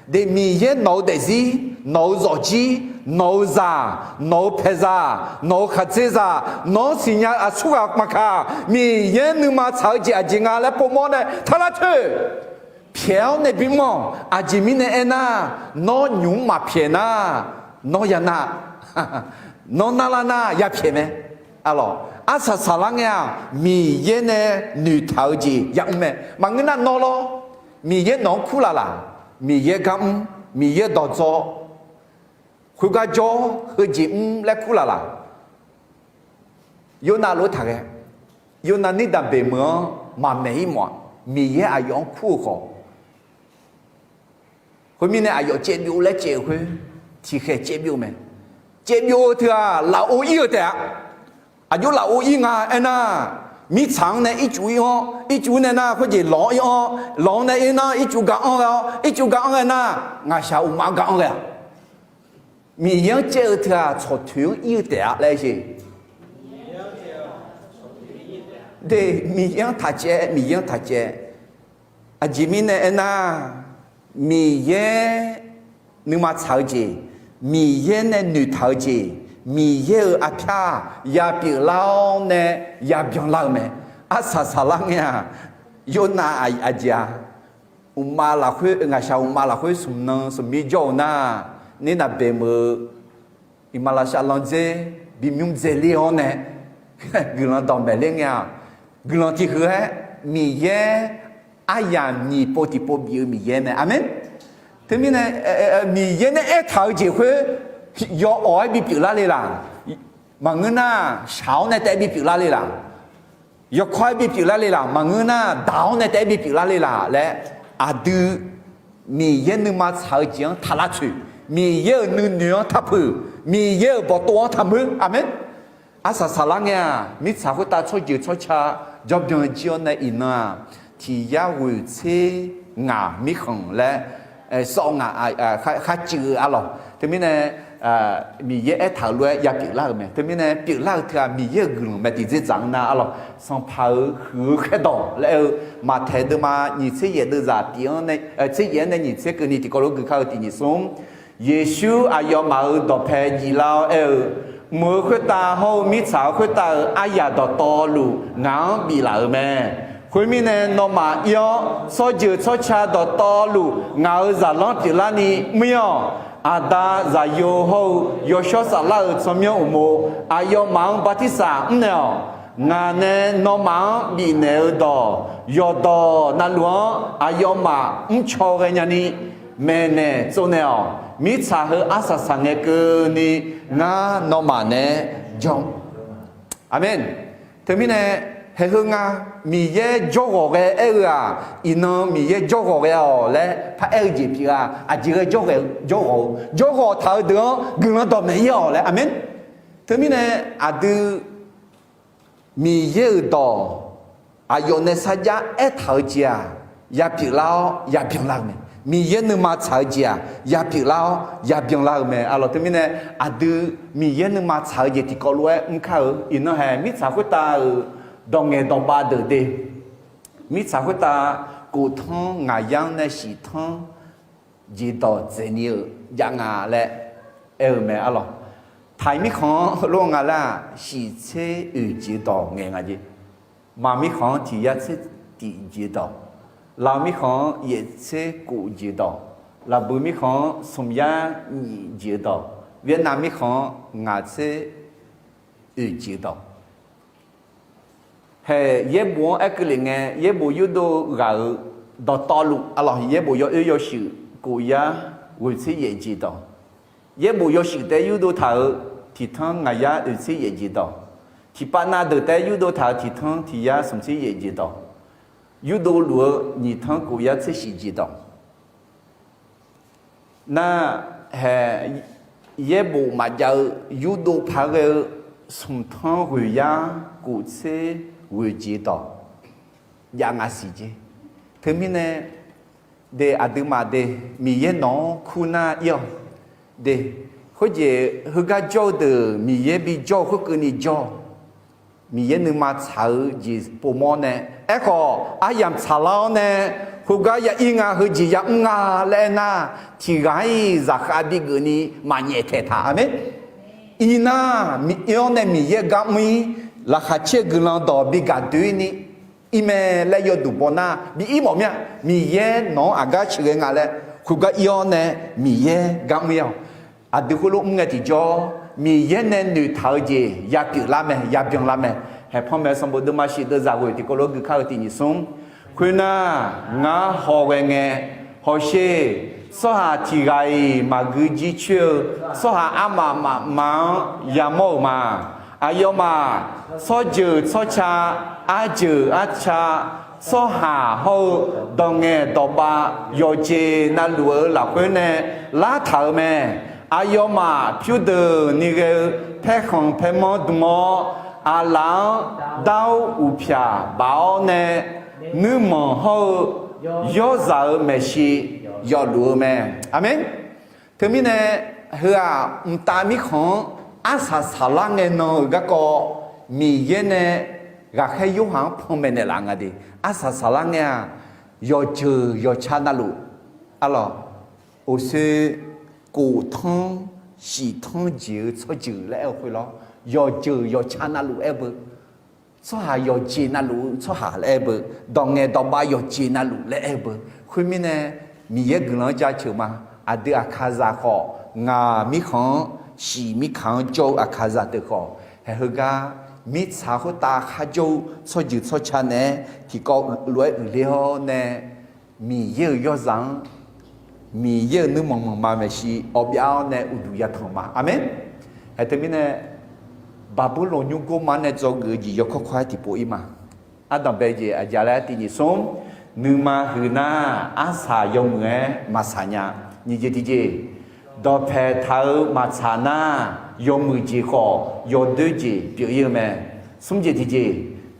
De, Miqyaer nawq-eu daefzir, nawq-eu zawqjir, nawq-eu zaq, nawq-eu paeqzaq, nawq-eu khaqdzerzaq, nawq-anr siqnya-eu aqsurghaq maqkaq, Miqyaer nuima tsaq-eu jeq aqjeq nga laer povmawr nae taq lavtsoeq. Pyaeq-awr nae bimr-awq. Aqjeq mirnae aernar, nawr nymq-mr maqpyaeq nar, nawr ya nar, nawr narlar nar yapyaeq mae. Arlawq, arsaq saqlar ngae-aq, Miqyaer nae noeqtaq-eu jeq yamr mae. Maqngeur nar nawr lawr, Miqyaer nawq-anr kurlaf laq? Miqyaer gar mr, Miqyaer dawqdzawr, khoergar jawr, heujeq mr laer kurlaf laq? Yornav lof-aer taqghae. Yornav nirdanq beq meuq-anr maqmaeq-ir mawf-aq, Miqyaer aqyawf-anr kur-eu khawf, khoermirnae aqyawf caev byov laer caev-eu khoer, tiqkhaeq caev byov mae. Caev byov-eu teu-aq, lafov ir-eu taef-a. Aqjox lafov ir nga aernar, mirtsaq-anr nae ircuf ir-anr, ircuf nae nar khoerjeq lawq-anr ir-anr, lawq-anr nae ir nar ircuf ga anr ghae-awr, ircuf ga anr ghae nar, ngaqshaq uqmav ga anr ghae-aq. Miqyaer-anr caev-eu teu-aq, tsawqtoeq-anr ir-eu taef-a laer jeq. De, Miqyaer-anr taq caev, Miqyaer-anr taq caev. Aqjeq mirnae aernar, Miqyaer nuima tsaq-eu jeq, Miqyaer nae noeqtaq-eu jeq, Miqyaer-euq arpyar yapyeuf lar-awr nae yabyan lar-eu mae. Arsaq saqlar ngae-aq, Yornav aqjeq-a, uqmav lafkhoer, ngaqshaq uqmav lafkhoer smq nan smq mir jawr-eu nar, nirnav beq meuq-eu iqmalavshav landzer bimr dzaeqler-awr nae guiqlanq dawqmaeq ler ngae-aq, guiqlanq tiq huiq-aer Miqyaer aryamq nyiq pov tiqpov bif-eu Miqyaer mae. Aqmeq. Teumirnae Miqyaer nae aertaq-eu jeq khoer yawawq-aer bipyeuf lar le laq? Maqngeur nar, shaq-awr nae taef-aer bipyeuf lar le laq? Yawkawr-aer bipyeuf lar le laq? Maqngeur nar, daq-awr nae taef-aer bipyeuf lar le laq laer, aqdui Miqyaer nuima tsaq-eu jeq-anr taq lavtsoeq, Miqyaer-euq nuinoeq-anr taq peuq, Miqyaer-euq bawqtov-anr taq meur. Aqmeq. Arsaq saqlar ngae-aq, mirtsaq khoertav tsawrjeuq tsawrca jawrbyan jir-awr nae iqnan-aq, tiq yar ghoeq tser ngaq mirkhanq laer sawv ngaq kharciv-eu arlawq. Teumirnae Miqyaer aertaq-euq lof-aer yapyeuf lar-euq mae. Teumirnae pyeuflar-eu teu-aq, Miqyaer-euq guiqlanq mae. Tiqdzerdzaq-anr nar arlawq, Sanqpaq-euq huiq-eu khaerdawq laer-eu Maqtaeq deuvma nyiq tser yaef deuvzaq tiq-anr, tser yaef-anr nae nyiq tser keuvni tiqkawv lof-aer gui kar-eu tiq nyiq smr. Yeqsur aqyawfmaf-euq dawqpae jiflar-awr aer-eu, mq-euq khoertav hawr-eu mirtsaq-euq khoertav-euq aryaq dawqtawvluf ngaq-anr biflaf-euq mae. Khoermirnae, nawmaf ir-awr, tsawrjeuq tsawrca dawqtawvluf ngaq-euq zaqlanr pyeuflarni mr-ir-awq. Aqda, Zaqyo hawr-eu Yawshawr Saflar-euq tsawrmyanr uqmov aqyawfmaf-anr bartirsaq mrnaeq-awq. Ngaq nae nawmaf-anr bifnaeq-eu dawq yawqdawq navluf-anr aqyawfmaf mrcaw ghae nyani maeqnaeq tsovnaeq-awq. Mirtsaq heu arsaq saqngae keuvni ngar nawmaf nae jawr. Aqmeq. Teumirnae, haeq heu nga, Miqyaer jawrghawq ghae aer-eu-aq, iqnan Miqyaer jawrghawq ghae-awq laer paraer-eu jeq pyeuf-a. Aqjeq ghae jawrghawq-eu, jawrghawq taq-eu deuq-anr guiqlanq dawqmaeq ir-awq laer. Aqmeq. Teumirnae, aqdui Miqyaer-euq dawq aqyawf nae sarjax aertaq-eu jeq-aq, yapyeuf lar-awr yabyan lar-eu mae. Miqyaer nuima tsaq-eu jeq-aq, yapyeuf lar-awr yabyan lar-eu mae. Arlawq, teumirnae aqdui Miqyaer nuima tsaq-eu jeq tiqkawv lof-aer mr kar-eu. Iqnan haeq mirtsaq khoertav-euq dawq ngaeq dawq bav deuq de. Mirtsaq khoertav kof tanr ngaq yar-anr nae shif tanr jeq dawq dzaeqni-euq jav nga laer aer-eu mae. Arlawq, taq-iq mirkhanq-anr heulof nga laer-aq, shif tser oeq jeq dawq ngaeq nga jeq. Maq mirkhanq-anr tiq yar tser tiq jeq dawq, laf mirkhanq-anr yaef tser kof jeq dawq, laqbui mirkhanq-anr smq yar nyiq jeq dawq, Vietnam mirkhanq-anr ngaq tser oeq jeq dawq. Haeq yaerbof-anr aer keuvle ngae, yaerbof yurdov ghaq-euq dawqtawvluf, arlawq, yaerbof yawoer yawshuif kof yar ghoeq tser yaef jeq dawq, yaerbof yawshuif taef-aer yurdov taq-euq tiq tanr ngaq yar oeq tser yaef jeq dawq, tiqpav nav deuq taef-aer yurdov taq-euq tiq tanr tiq yar smq tser yaef jeq dawq, yurdov luf-eu nyiq tanr kof yar tser shif jeq dawq. Nar, haeq yaerbof maqjav-eu yurdov paq-aer ghae-eu smq tanr ghoeq yar kof tser ghoeq jeq dawq jav nga siq jeq. Teumirnae, de aqduimaf de, Miqyaer nawq-anr kur nar ir-awq de. Khoerjeq heugar jawr-eu deuq Miqyaer bijawr-eu khoerkeuvni jawr-awq. Miqyaer nuima tsaq-eu jeq povmawr nae, aerkhawf aryamq tsaqlar-awr nae, khoergar ya ir nga, heujeq yamr nga laer aernar, tiq ghaq-iq zaqkhav bigeuf ni maqnyaef taeq taq. Aqmeq. Iqnar, ir-awr nae Miqyaer gar mr-ir, laqkhaq caer-eu guiqlanq dawq bigaq doer ni ir mae laer yawduq baw nar bi ir mawf mir-a. Miqyaer nawq-anr aqgar sheuqghae nga laer khoergar ir-awr nae Miqyaer gar mr-ir-awq. Aqdui khoerlof mr ngae tiqjawr, Miqyaer nae noeqtaq-eu jeq yapyeuf lar mae, yabyan lar mae. Haeq panmaeq sanqbof deuvma shif deuvzaq ghoeq tiqkawv lof-aer gui kar-eu tiq nyiq smr. Khoernar, ngar hawghae ngae, hawsher, tsawrhaq tiq ghaq-iq maqgui jircoer-eu tsawrhaq armaf mafma-anr yamawr-euq ma. Aqyawfmaf tsawrjeuq tsawrca, arjeuq arca, tsawrhaq hawr-eu dawq ngaeq dawq bav yawqjeq navluf-eu lafkhoer nae lartaq-euq mae. Aqyawfmaf pyurdeuqni ghae-eu paerkhanq paermanr dm-awr, aqlaf-anr dar-awr uqpyaq baf-awr nae, nuirmanq hawr-eu yawrzaq-euq maeqshi yawfluf-eu mae. Aqmeq. Teumirnae, heu-aq mqtav mirkhanq-anr arsaq saqlar ngae nan-euq garkawv, Miqyaer nae ghaqkhaer Yorhaq-anr panmaeq naeqlaf nga de. Arsaq saqlar ngae-aq, yawqjeuq yawqca navluf, arlawq, oqsoe kof tanr shif tanr jeq-eu tsawrjeuq laer aer-eu khoerlawr, yawqjeuq yawqca navluf aer beu, tsawrhaq yawqjeq navluf-eu tsawrhaq laer aer beu, dawq ngaeq dawq bav yawqjeq navluf laer aer beu. Khoermirnae, Miqyaer guiqlanq-anr jaceuq ma. Aqdui aqkaqzaq khawf, ngaq mirkhanq-anr shif mirkaq-anr jawr-eu aqkaqzaq deuq khawf, haeq heugar mirtsaq khoertav kharjawr-eu tsawrjeuq tsawrca naeq-aer tiqkawv lof-aer uiqler-awr nae, Miqyaer-euq yawrzaq-anr, Miqyaer-euq nuirmanq manqma maeqshi awv byav-awr nae uqduq yatanq ma. Aqmeq. Haeq teumirnae, Baqburloq nymrgor ma-anr nae dzawgeuf-eu jeq yawkawr kawr-aer tiqpov ir ma. Ardanq bae jeq aqjeq laer tiq nyiq smr, nuima huiq nar, arsaq yawmuiq-aer maqsaq nya. Nyiq jeq tiqjeq, dawqpaeq taq-euq maqtsaq nar, yawmuiq jeq khawf yawdoer jeq pyeuf ir-eu mae. Smr jeq tiqjeq,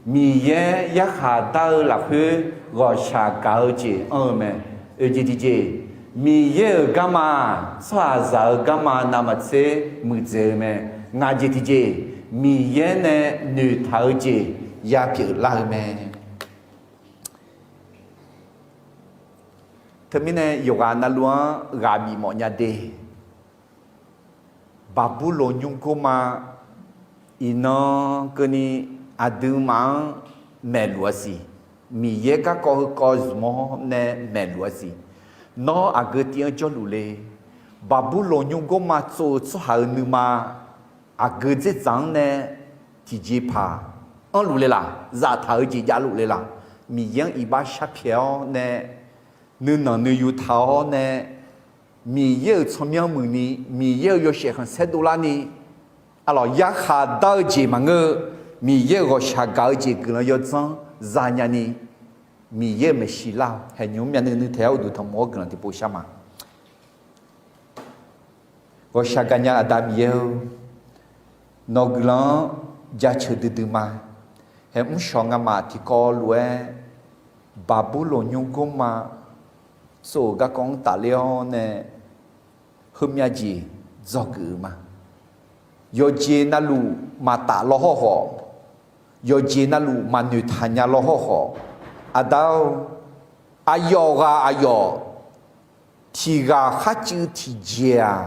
Miqyaer yarkhaq dar-eu lafkhoer ghawqshaq gaq-eu jeq anr-eu mae. Oeq jeq tiqjeq, Miqyaer-euq garma, tsawrhaqzaq-euq garma navmaqtser muiqdzaeq-eu mae. Ngaq jeq tiqjeq, Miqyaer nae noeqtaq-eu jeq yapyeuf lar-eu mae. Teumirnae yawqghaq navluf-anr ghaq bif mawf nya de. Baqburloq nymrgor ma Iqnan keuvni aqduimaf-anr maeqluf-a siq. Miqyaer garkawv heukawv zmq-awr nae maeqluf-a siq. Nawr aqgeu tiv-anr jawrluf le. Baqburloq nymrgmr ma tsov-eu tsawrhaq-euq nuima aqgeu dzerdzaq-anr nae tiqjeqpaq anrluf le laq, zaftaq-eu jeq javluf le laq. Miqyaer-anr iqbax sharpyaeq-awr nae, nuinanq nuiyu taq-awr nae, Miqyaer-euq tsawrmyanr muiqni, Miqyaer-euq yawshaef khanqsaer dovlarni, aqlawq yarkhaq dar-eu jeq maqngeur-eu, Miqyaer-euq ghawqshaq gaq-eu jeq guiqlanq yawdzanr zanya ni, Miqyaer-euq maeqshi lar-awq. Haeqnymr myavnuiv nuiv taeq-awr uqduq tanqmq-awr guiqlanq tiqpov shar ma. Ghawqshaq gaqnya Aqda Miqyaer-or, nawq-eu guiqlanq-anr jaceuq duidui ma. Haeq mrshawq ngamaf tiqkawv lof-aer Baqburloq nymrgmr ma tsov-euq garkawv-anr tafler-awr nae, heumyav jeq dzawgeuf-euq ma. Yawqjeq navluf maqtaf law hawrkhawf, yawqjeq navluf maqnoeq taq nya law hawrkhawf, Aqda-or, aqyawf ghaq aqyawf tiq ghaq khar cuiv tiqjeq-aq,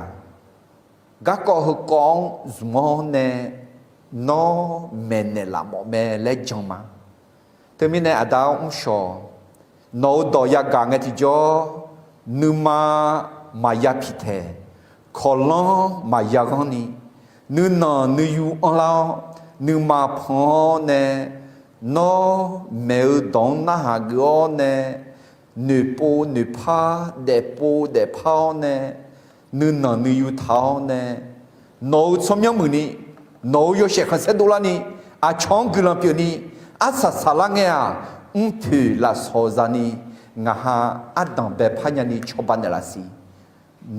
garkawv heukawv-anr zmq-awr nae nawr maeqnaeq laf mawf mae laer jan ma. Teumirnae Aqda-or mrshawq, nawq-euq dawq yagaq ngae tiqjawr, nuima maqya piqtaeq, kawqlanr maqya ghanrni, nuinanq nuiyu anrlar-awr, nuima pan-awr nae, nawr maeq-eu dawq-anr narhaq geuf-awr nae, noeqpov noeqpar, daefpov daefpar-awr nae, nuinanq nuiyu taq-awr nae, nawq-euq tsawrmyanr muiqni, nawq-euq yawshaef khanqsaer dovlarni, aqcawq-anr guiqlanq pyeufni, arsaq saqlar ngae-aq, mrpoeq lafsawq zani, ngaq ha ardanq baepar nyani cawba naeqlaf siq.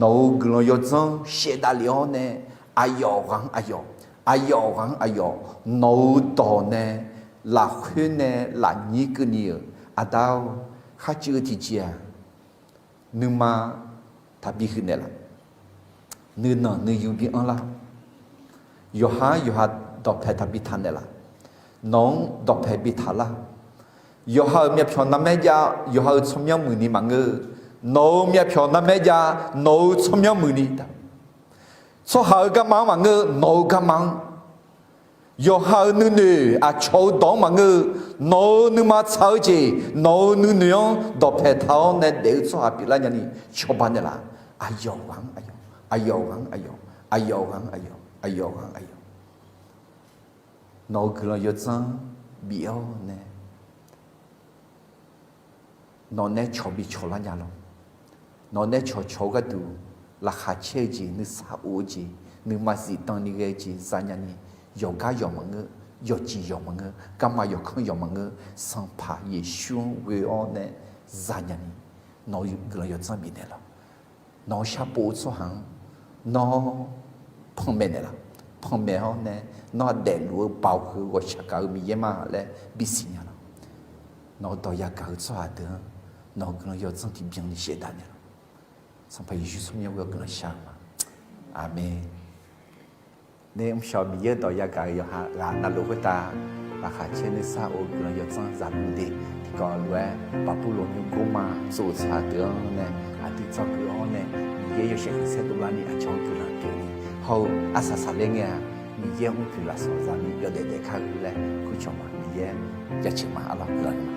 Nawq-euq guiqlanq yawdzanr shaevdav lef-awr nae, aqyawf ghaq-anr aqyawf, aqyawf ghaq-anr aqyawf, nawq-euq dawq nae lafkhoer nae lafnyir keuvni-euq Aqda-or, khar cuiv-eu tiqjeq-aq, nuima taqbi huiq naeqlaf, nuinanq nuiyu bi anrlar, yawqha-anr yawqha dawqpae taqbi taq naeqlaf, nawq-anr dawqpae bi taqlar. Yawqha-euq myavpyawq narmaer jav, yawqha-euq tsawrmyanr muiqni maqngeur, nawq-euq myavpyawq narmaer jav, nawq-euq tsawrmyanr muiqni, tsawrhaq-euq garma-anr maqngeur, nawq-euq garma-anr, yawqha-euq nuinoeq aqcawq-eu dawq-anr maqngeur, nawq-euq nuima tsaq-eu jeq, nawq-euq nuinoeq-anr dawqpae taq-awr nae daef-eu tsawrhaq pyeuflar nyani cawba naeqlaf. Aqyawf ghaq-anr aqyawf, aqyawf ghaq-anr aqyawf, aqyawf ghaq-anr aqyawf, aqyawf ghaq-anr aqyawf, nawq-euq guiqlanq yawdzanr bif-awr nae, nawq nae cawq bi cawqlar nya lawr. Nawq nae cawqcawq-eu gharduq, laqkhaq caer-eu jeq, nuisar of-eu jeq, nuima zifdan ni ghae-eu jeq zanya ni, yawqgar yawq maqngeur, yawqjeq yawq maqngeur, garma yawqkanr yawq maqngeur, Sanqpaq Yeqsur-anr ghoe-awr nae zanya ni, nawq-eu guiqlanq yawdzanr bifnaeq lawr. Nawq-eu sharpov-eu tsawrhaq-anr nawr panmaeq naeqlaf. Panmaeq-awr nae, nawr-aq daefluf-eu baoq heu ghawqshaq gaq-eu Miqyaer ma laer bisiq nya lawr. Nawq-eu dawq yagaq-eu tsawrhaq deuq-anr nawq-eu guiqlanq yawdzanr tiqbyan ni shaevdav naeqlaf. Sanqpaq Yeqsur tsawrmyanr ghoe-awr guiqlanq shar-eu ma. Aqmeq. Ner mrshawq Miqyaer-eu dawq yagaq-euq yawqha ghaq navluf khoertav, laqkhaq caer nuisar of-eu guiqlanq yawdzanr zaqguq de. Tiqkawv lof-aer Baqburloq nymrgmr ma tsov-euq tsawrhaq deuq-anr nae aqdui dzawgeuf-awr nae, Miqyaer yawshaef khanqsaer dovlarni aqcawq-anr guiqlanq pyeufni, hawr-eu arsaq saqler ngae-aq, Miqyaer-anr mrpoeq lafsawq zani yawdaef daef kar-eu laer kurcawq ma. Miqyaer jaceuq ma. Arlawq guiqlanq ma.